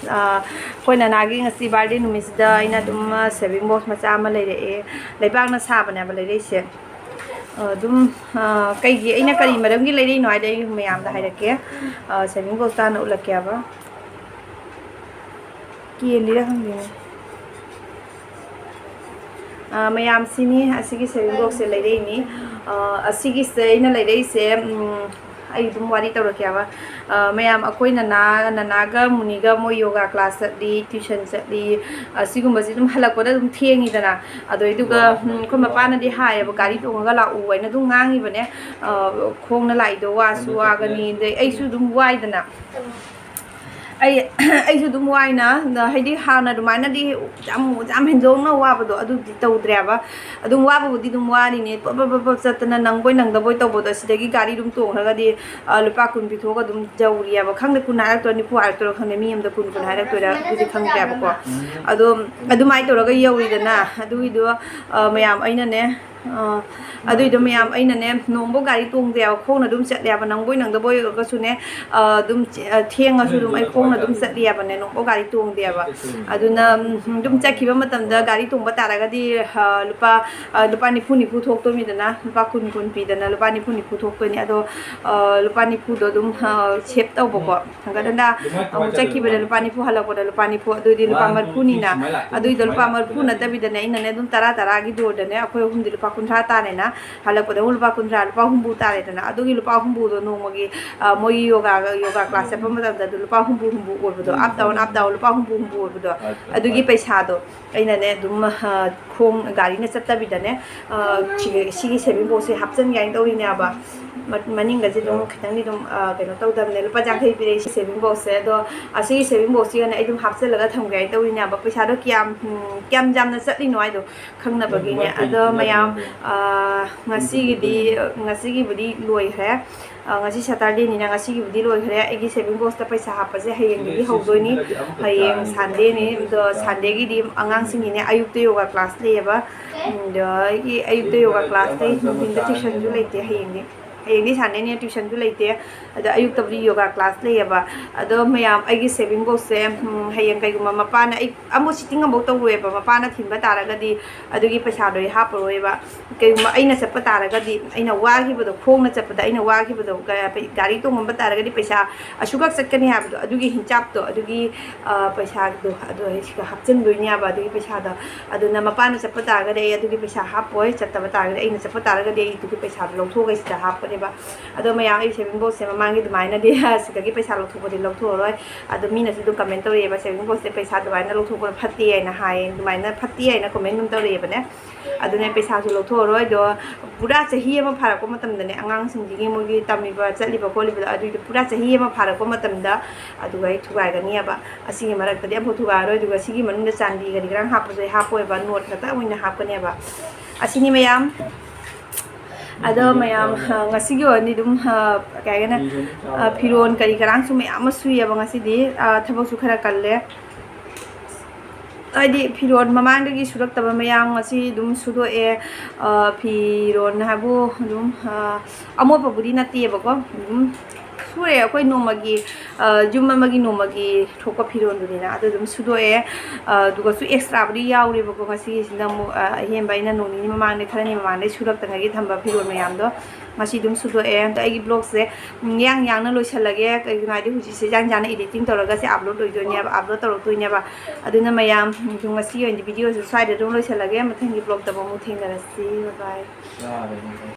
ꯑ, ꯑꯩꯈꯣꯏ ꯅꯅꯥꯒꯤ ꯉꯁꯤ birthday ꯅꯨꯃꯤꯠꯁꯤꯗ ꯑꯩꯅ ꯑꯗꯨꯝ, ꯑ, saving box ꯃꯆꯥ ꯑꯃ ꯂꯩꯔꯛꯑꯦ꯫ ꯂꯩꯕꯥꯛꯅ ꯁꯥꯕꯅꯦꯕ ꯂꯩꯔꯛꯏꯁꯦ꯫ ꯑ, ꯑꯗꯨꯝ, ꯑ, ꯀꯩꯒꯤ, ꯑꯩꯅ ꯀꯔꯤ ꯃꯔꯝꯒꯤ ꯂꯩꯔꯛꯏꯅꯣ ꯍꯥꯏꯗꯤ ꯑꯩ ꯃꯌꯥꯝꯗ ꯍꯥꯏꯔꯛꯀꯦ꯫ ꯑ, saving box ꯇ ꯍꯥꯟꯅ ꯎꯠꯂꯛꯀꯦꯕ꯫ ꯀꯦꯜꯂꯤꯔꯥ ꯈꯪꯗꯦꯅꯦ꯫ ꯑ, ꯃꯌꯥꯝꯁꯤꯅꯤ ꯑꯁꯤꯒꯤ saving box ꯁꯦ ꯂꯩꯔꯛꯏꯅꯤ꯫ ꯑ, ꯑꯁꯤꯒꯤꯁꯦ ꯑꯩꯅ ꯂꯩꯔꯛꯏꯁꯦ, ꯎꯝ, ꯑꯩ ꯑꯗꯨꯝ ꯋꯥꯔꯤ ꯇꯧꯔꯛꯀꯦꯕ꯫ ꯑ, ꯃꯌꯥꯝ, ꯑꯩꯈꯣꯏ ꯅꯅꯥ, ꯅꯅꯥꯒ ꯃꯨꯅꯤꯒ ꯃꯣꯏ yoga class ꯆꯠꯂꯤ, tuition ꯆꯠꯂꯤ, ꯑꯁꯤꯒꯨꯝꯕꯁꯤ ꯑꯗꯨꯝ ꯍꯜꯂꯛꯄꯗ ꯑꯗꯨꯝ ꯊꯦꯡꯉꯤꯗꯅ꯫ ꯑꯗꯣ ꯑꯗꯨꯒ, ꯎꯝ, ꯑꯩꯈꯣꯏ ꯃꯄꯥꯅꯗꯤ ꯍꯥꯏꯌꯦꯕ, "ꯒꯥꯔꯤ ꯇꯣꯡꯉꯒ ꯂꯥꯛꯎ" ꯍꯥꯏꯅ ꯑꯗꯨꯝ ꯉꯥꯡꯉꯤꯕꯅꯦ꯫ ꯑ, ꯈꯣꯡꯅ ꯂꯥꯛꯏꯗꯣ ꯋꯥꯁꯨ ꯋꯥꯒꯅꯤ, ꯑꯗꯩ ꯑꯩꯁꯨ ꯑꯗꯨꯝ ꯋꯥꯏꯗꯅ꯫ ꯑꯩ ꯑꯩꯁꯨ ꯑꯗꯨꯝ ꯋꯥꯏꯅ, ꯍꯥꯏꯗꯤ ꯍꯥꯟꯅ ꯑꯗꯨꯃꯥꯏꯅꯗꯤ ꯌꯥꯝ ꯌꯥꯝ ꯍꯦꯟꯗꯣꯛꯅ ꯋꯥꯕꯗꯣ ꯑꯗꯨꯗꯤ ꯇꯧꯗ꯭ꯔꯦꯕ꯫ ꯑꯗꯨꯝ ꯋꯥꯕꯕꯨꯗꯤ ꯑꯗꯨꯝ ꯋꯥꯔꯤꯅꯦ, ꯄꯞ ꯄꯞ ꯄꯞ ꯄꯞ ꯆꯠꯇꯅ ꯅꯪꯕꯣꯏ ꯅꯪꯗꯕꯣꯏ ꯇꯧꯕꯗꯣ, ꯑꯁꯤꯗꯒꯤ ꯒꯥꯔꯤ ꯑꯗꯨꯝ ꯇꯣꯡꯉꯒꯗꯤ, ꯑ, ꯂꯨꯄꯥ ꯀꯨꯟ ꯄꯤꯊꯣꯛꯑꯒ ꯑꯗꯨꯝ ꯌꯧꯔꯤꯑꯕ꯫ ꯈꯪꯗꯦ, ꯀꯨꯟ ꯍꯥꯏꯔꯛꯇꯣꯏꯔꯥ, ꯅꯤꯐꯨ ꯍꯥꯏꯔꯛꯇꯣꯏꯔꯥ, ꯈꯪꯗꯦ, ꯃꯤ ꯑꯃꯗ ꯀꯨꯟ ꯀꯨꯟ ꯍꯥꯏꯔꯛꯇꯣꯏꯔꯥ, ꯑꯗꯨꯗꯤ ꯈꯪꯗ꯭ꯔꯦꯕꯀꯣ꯫ ꯑꯗꯣ ꯑꯗꯨꯃꯥꯏꯅ ꯇꯧꯔꯒ ꯌꯧꯔꯤꯗꯅ, ꯑꯗꯨꯒꯤꯗꯣ, ꯑ, ꯃꯌꯥꯝ ꯑꯩꯅꯅꯦ, ꯑ, ꯑꯗꯨꯏꯗꯣ ꯃꯌꯥꯝ ꯑꯩꯅꯅꯦ, ꯅꯣꯡꯐꯧ ꯒꯥꯔꯤ ꯇꯣꯡꯗꯦꯕ, ꯈꯣꯡꯅ ꯑꯗꯨꯝ ꯆꯠꯂꯦꯕ, ꯅꯪꯕꯣꯏ ꯅꯪꯗꯕꯣꯏ ꯑꯣꯏꯔꯒꯁꯨꯅꯦ, ꯑ, ꯑꯗꯨꯝ ꯆꯦ-, ꯑ, ꯊꯦꯡꯉꯁꯨ ꯑꯗꯨꯝ ꯑꯩ ꯈꯣꯡꯅ ꯑꯗꯨꯝ ꯆꯠꯂꯤꯑꯕꯅꯦ, ꯅꯣꯡꯐꯧ ꯒꯥꯔꯤ ꯇꯣꯡꯗꯦꯕ꯫ ꯑꯗꯨꯅ, ꯎꯝ, ꯑꯗꯨꯝ ꯆꯠꯈꯤꯕ ꯃꯇꯝꯗ ꯒꯥꯔꯤ ꯇꯣꯡꯕ ꯇꯥꯔꯒꯗꯤ, ꯑ, ꯂꯨꯄꯥ, ꯑ, ꯂꯨꯄꯥ ꯅꯤꯐꯨ ꯅꯤꯐꯨ ꯊꯣꯛꯇꯣꯏꯅꯤꯗꯅ, ꯂꯨꯄꯥ ꯀꯨꯟ ꯀꯨꯟ ꯄꯤꯗꯅ, ꯂꯨꯄꯥ ꯅꯤꯐꯨ ꯅꯤꯐꯨ ꯊꯣꯛꯇꯣꯏꯅꯤ꯫ ꯑꯗꯣ, ꯑ, ꯂꯨꯄꯥ ꯅꯤꯐꯨꯗꯣ ꯑꯗꯨꯝ, ꯑ, save ꯇꯧꯕꯀꯣ꯫ ꯍꯪꯒꯠ ꯍꯟꯗ ꯑꯃꯨꯛ ꯆꯠꯈꯤꯕꯗ ꯂꯨꯄꯥ ꯅꯤꯐꯨ, ꯍꯜꯂꯛꯄꯗ ꯂꯨꯄꯥ ꯅꯤꯐꯨ, ꯑꯗꯨꯏꯗꯤ ꯂꯨꯄꯥ ꯃꯔꯤꯐꯨꯅꯤꯅ꯫ ꯑꯗꯨꯏꯗꯣ ꯂꯨꯄꯥ ꯃꯔꯤꯐꯨ ꯅꯠꯇꯕꯤꯗꯅꯦ, ꯑꯩꯅꯅꯦ ꯑꯗꯨꯝ ꯇꯔꯥ ꯇꯔꯥꯒꯤ ꯗꯣꯔꯗꯅꯦ, ꯑꯩꯈꯣꯏ ꯑꯍꯨꯝꯗꯤ ꯂꯨꯄꯥ ꯀꯨꯟꯊ꯭ꯔꯥ ꯇꯥꯔꯦꯅ, ꯍꯜꯂꯛꯄꯗ ꯑꯃꯨꯛ ꯂꯨꯄꯥ ꯀꯨꯟꯊ꯭ꯔꯥ, ꯂꯨꯄꯥ ꯍꯨꯝꯐꯨ ꯇꯥꯔꯦꯗꯅ꯫ ꯑꯗꯨꯒꯤ ꯂꯨꯄꯥ ꯍꯨꯝꯐꯨꯗꯣ ꯅꯣꯡꯃꯒꯤ, ꯑ, ꯃꯣꯏꯒꯤ ꯌꯣꯒꯥ, ꯌꯣꯒꯥ class ꯆꯠꯄ ꯃꯇꯝꯗ ꯑꯗꯨ ꯂꯨꯄꯥ ꯍꯨꯝꯐꯨ ꯍꯨꯝꯐꯨ ꯑꯣꯏꯕꯗꯣ, up down, up down, ꯂꯨꯄꯥ ꯍꯨꯝꯐꯨ ꯍꯨꯝꯐꯨ ꯑꯣꯏꯕꯗꯣ, ꯑꯗꯨꯒꯤ ꯄꯩꯁꯥꯗꯣ ꯑꯩꯅꯅꯦ ꯑꯗꯨꯝ, ꯑ, ꯈꯣꯡ ꯒꯥꯔꯤꯅ ꯆꯠꯇꯕꯤꯗꯅꯦ, ꯑ, ꯁꯤꯒꯤ, ꯁꯤꯒꯤ saving box ꯁꯦ ꯍꯥꯞꯆꯤꯟꯒꯦ ꯍꯥꯏꯅ ꯇꯧꯔꯤꯅꯦꯕ꯫ ꯃ-, ꯃꯅꯤꯡꯒꯁꯦ ꯑꯗꯨꯝ ꯈꯤꯇꯪꯗꯤ ꯑꯗꯨꯝ, ꯑ, ꯀꯩꯅꯣ ꯇꯧꯗꯕꯅꯦ꯫ ꯂꯨꯄꯥ ꯌꯥꯡꯈꯩ ꯄꯤꯔꯛꯏ ꯁꯤ saving box ꯁꯦ꯫ ꯑꯗꯣ ꯑꯁꯤꯒꯤ saving box ꯁꯤꯒꯅꯦ ꯑꯩ ꯑꯗꯨꯝ ꯍꯥꯞꯆꯤꯜꯂꯒ ꯊꯝꯒꯦ ꯍꯥꯏꯅ ꯇꯧꯔꯤꯅꯦꯕ꯫ ꯄꯩꯁꯥꯗꯣ ꯀꯌꯥꯝ, ꯎꯝ, ꯀꯌꯥꯝ ꯌꯥꯝꯅ ꯆꯠꯂꯤꯅꯣ ꯍꯥꯏꯗꯣ ꯈꯪꯅꯕꯒꯤꯅꯦ꯫ ꯑꯗꯣ ꯃꯌꯥꯝ, ꯑ, ꯉꯁꯤꯒꯤꯗꯤ, ꯉꯁꯤꯒꯤꯕꯨꯗꯤ ꯂꯣꯏꯈ꯭ꯔꯦ꯫ ꯑ, ꯉꯁꯤ Saturday ꯅꯤꯅ ꯉꯁꯤꯒꯤꯕꯨꯗꯤ ꯂꯣꯏꯈ꯭ꯔꯦ꯫ ꯑꯩꯒꯤ saving box ꯇ ꯄꯩꯁꯥ ꯍꯥꯞꯄꯁꯦ ꯍꯌꯦꯡꯗꯒꯤ ꯍꯧꯗꯣꯏꯅꯤ꯫ ꯍꯌꯦꯡ Sunday ꯅꯤ꯫ ꯑꯗꯣ Sunday ꯒꯤꯗꯤ ꯑꯉꯥꯡꯁꯤꯡꯒꯤꯅꯦ ꯑꯌꯨꯛꯇ ꯌꯣꯒꯥ class ꯂꯩꯌꯦꯕ꯫ ꯎꯝ, ꯑꯗꯣ ꯑꯩꯒꯤ ꯑꯌꯨꯛꯇ ꯌꯣꯒꯥ class ꯂꯩ, ꯅꯨꯡꯊꯤꯟꯗ tuition ꯁꯨ ꯂꯩꯇꯦ ꯍꯌꯦꯡꯗꯤ꯫ ꯍꯌꯦꯡꯗꯤ Sunday ꯅꯤꯅ tuition ꯁꯨ ꯂꯩꯇꯦ꯫ ꯑꯗꯣ ꯑꯌꯨꯛꯇꯕꯨꯗꯤ ꯌꯣꯒꯥ class ꯂꯩꯌꯦꯕ꯫ ꯑꯗꯣ ꯃꯌꯥꯝ, ꯑꯩꯒꯤ saving box ꯁꯦ, ꯎꯝ, ꯍꯌꯦꯡ ꯀꯩꯒꯨꯝꯕ ꯃꯄꯥꯅ, ꯑꯩ ꯑꯃꯨꯛ sitting ꯑꯃꯨꯛ ꯇꯧꯔꯣꯏꯕ, ꯃꯄꯥꯅ ꯊꯤꯟꯕ ꯇꯥꯔꯒꯗꯤ ꯑꯗꯨꯒꯤ ꯄꯩꯁꯥꯗꯣ ꯑꯩ ꯍꯥꯞꯄꯔꯣꯏꯕ꯫ ꯀꯩꯒꯨꯝꯕ ꯑꯩꯅ ꯆꯠꯄ ꯇꯥꯔꯒꯗꯤ, ꯑꯩꯅ ꯋꯥꯈꯤꯕꯗꯣ, ꯈꯣꯡꯅ ꯆꯠꯄꯗ ꯑꯩꯅ ꯋꯥꯈꯤꯕꯗꯣ, ꯒ-, ꯒꯥꯔꯤ ꯇꯣꯡꯉꯝꯕ ꯇꯥꯔꯒꯗꯤ ꯄꯩꯁꯥ ꯑꯁꯨꯛꯈꯛ ꯆꯠꯀꯅꯤ ꯍꯥꯏꯕꯗꯣ, ꯑꯗꯨꯒꯤ ꯍꯤꯡꯆꯥꯞꯇꯣ, ꯑꯗꯨꯒꯤ, ꯑ, ꯄꯩꯁꯥꯗꯣ, ꯑꯗꯣ ꯑꯩ ꯁꯤꯗ ꯍꯥꯞꯆꯤꯟꯗꯣꯏꯅꯦꯕ, ꯑꯗꯨꯒꯤ ꯄꯩꯁꯥꯗꯣ꯫ ꯑꯗꯨꯅ ꯃꯄꯥꯅ ꯆꯠꯄ ꯇꯥꯔꯒꯗꯤ ꯑꯩ ꯑꯗꯨꯒꯤ ꯄꯩꯁꯥ ꯍꯥꯞꯄꯣꯏ, ꯆꯠꯇꯕ ꯇꯥꯔꯒꯗꯤ ꯑꯩꯅ ꯆꯠꯄ ꯇꯥꯔꯒꯗꯤ ꯑꯩ ꯑꯗꯨꯒꯤ ꯄꯩꯁꯥꯗꯣ ꯂꯧꯊꯣꯛꯑꯒ ꯁꯤꯗ ꯍꯥꯞꯀꯅꯤ꯫ ꯅꯦꯕ꯫ ꯑꯗꯣ ꯃꯌꯥꯝ, ꯑꯩ saving boxꯁꯦ ꯃꯃꯥꯡꯒꯤ ꯑꯗꯨꯃꯥꯏꯅꯗꯤ ꯁꯤꯗꯒꯤ ꯄꯩꯁꯥ ꯂꯧꯊꯣꯛꯄꯗꯤ ꯂꯧꯊꯣꯛꯑꯔꯣꯏ꯫ ꯑꯗꯣ ꯃꯤꯅꯁꯨ ꯑꯗꯨꯝ comment ꯇꯧꯔꯛꯑꯦꯕ, saving boxꯁꯦ ꯄꯩꯁꯥ ꯑꯗꯨꯃꯥꯏꯅ ꯂꯧꯊꯣꯛꯄ ꯐꯠꯇꯦ ꯍꯥꯏꯅ ꯍꯥꯏꯌꯦ, ꯑꯗꯨꯃꯥꯏꯅ ꯐꯠꯇꯦ ꯍꯥꯏꯅ comment ꯑꯗꯨꯝ ꯇꯧꯔꯛꯑꯦꯕꯅꯦ꯫ ꯑꯗꯨꯅ ꯄꯩꯁꯥꯁꯨ ꯂꯧꯊꯣꯛꯑꯔꯣꯏ꯫ ꯑꯗꯣ ꯄꯨꯔꯥ ꯆꯍꯤ ꯑꯃ ꯐꯥꯔꯛꯄ ꯃꯇꯝꯗꯅꯦ, ꯑꯉꯥꯡꯁꯤꯡꯁꯤꯒꯤ ꯃꯣꯏꯒꯤ ꯇꯝꯃꯤꯕ ꯆꯠꯂꯤꯕ ꯈꯣꯠꯂꯤꯕꯗꯣ, ꯑꯗꯨꯏꯗꯣ ꯄꯨꯔꯥ ꯆꯍꯤ ꯑꯃ ꯐꯥꯔꯛꯄ ꯃꯇꯝꯗ ꯑꯗꯨꯒ ꯑꯩ ꯊꯨꯒꯥꯏꯒꯅꯤꯕ꯫ ꯑꯁꯤꯒꯤ ꯃꯔꯛꯇꯗꯤ ꯑꯃꯐꯥꯎ ꯊꯨꯒꯥꯏꯔꯔꯣꯏ꯫ ꯑꯗꯨꯒ ꯁꯤꯒꯤ ꯃꯅꯨꯡꯗ ꯆꯥꯟꯗꯤ ꯀꯔꯤ ꯀꯔꯥꯡ ꯍꯥꯞꯄꯁꯨ ꯑꯩ ꯍꯥꯞꯄꯣꯏꯕ, note ꯈꯛꯇ ꯑꯣꯏꯅ ꯍꯥꯞꯀꯅꯦꯕ꯫ ꯑꯁꯤꯅꯤ ꯃꯌꯥꯝ꯫ ꯑꯗꯣ ꯃꯌꯥꯝ, ꯑ, ꯉꯁꯤꯒꯤ ꯑꯣꯏꯅꯗꯤ ꯑꯗꯨꯝ, ꯑ, ꯀꯩ ꯍꯥꯏꯒꯅꯤ, ꯑ, ꯐꯤꯔꯣꯟ ꯀꯔꯤ ꯀꯔꯥꯡꯁꯨ ꯃꯌꯥꯝ ꯑꯃ ꯁꯨꯏꯌꯦꯕ ꯉꯁꯤꯗꯤ꯫ ꯑ, ꯊꯕꯛꯁꯨ ꯈꯔ ꯀꯜꯂꯦ꯫ ꯍꯥꯏꯗꯤ ꯐꯤꯔꯣꯟ ꯃꯃꯥꯡꯗꯒꯤ ꯁꯨꯔꯛꯇꯕ ꯃꯌꯥꯝ ꯉꯁꯤ ꯑꯗꯨꯝ ꯁꯨꯗꯣꯛꯑꯦ꯫ ꯑ, ꯐꯤꯔꯣꯟ ꯍꯥꯏꯕꯨ ꯑꯗꯨꯝ, ꯑ, ꯑꯃꯣꯠꯄꯕꯨꯗꯤ ꯅꯠꯇꯦꯕꯀꯣ, ꯑꯗꯨꯝ ꯁꯨꯔꯦ꯫ ꯑꯩꯈꯣꯏ ꯅꯣꯡꯃꯒꯤ, ꯑ, ꯌꯨꯝ ꯑꯃꯒꯤ ꯅꯣꯡꯃꯒꯤ ꯊꯣꯛꯄ ꯐꯤꯔꯣꯟꯗꯨꯅꯤꯅ ꯑꯗꯨ ꯑꯗꯨꯝ ꯁꯨꯗꯣꯛꯑꯦ꯫ ꯑ, ꯑꯗꯨꯒꯁꯨ extraꯕꯨꯗꯤ ꯌꯥꯎꯔꯦꯕꯀꯣ꯫ ꯉꯁꯤꯒꯤꯁꯤꯅ ꯑꯃꯨꯛ, ꯑ, ꯑꯍꯦꯟꯕ ꯑꯩꯅ ꯅꯣꯡ ꯅꯤꯅꯤ ꯃꯃꯥꯡꯗ, ꯈꯔꯅꯤ ꯃꯃꯥꯡꯗꯩ ꯁꯨꯔꯛꯇꯉꯩꯒꯤ ꯊꯝꯕ ꯐꯤꯔꯣꯟ ꯃꯌꯥꯝꯗꯣ ꯉꯁꯤ ꯑꯗꯨꯝ ꯁꯨꯗꯣꯛꯑꯦ꯫ ꯑꯗꯣ ꯑꯩꯒꯤ vlogꯁꯦ, ꯎꯝ, ꯌꯥꯡ ꯌꯥꯡꯅ ꯂꯣꯏꯁꯤꯜꯂꯒꯦ꯫ ꯀꯩꯒꯤꯅꯣ ꯍꯥꯏꯗꯤ ꯍꯧꯖꯤꯛꯁꯦ ꯌꯥꯡ ꯌꯥꯡꯅ editing ꯇꯧꯔꯒ ꯁꯤ upload ꯑꯣꯏꯗꯣꯏꯅꯦꯕ, upload ꯇꯧꯔꯛꯇꯣꯏꯅꯦꯕ꯫ ꯑꯗꯨꯅ ꯃꯌꯥꯝ, ꯎꯝ, ꯉꯁꯤꯒꯤ ꯑꯣꯏꯅꯗꯤ videoꯁꯦ ꯁ꯭ꯋꯥꯏꯗ ꯑꯗꯨꯝ ꯂꯣꯏꯁꯤꯜꯂꯒꯦ꯫ ꯃꯊꯪꯒꯤ vlogꯇ ꯑꯃꯨꯛ ꯊꯦꯡꯅꯔꯁꯤ꯫ Bye bye꯫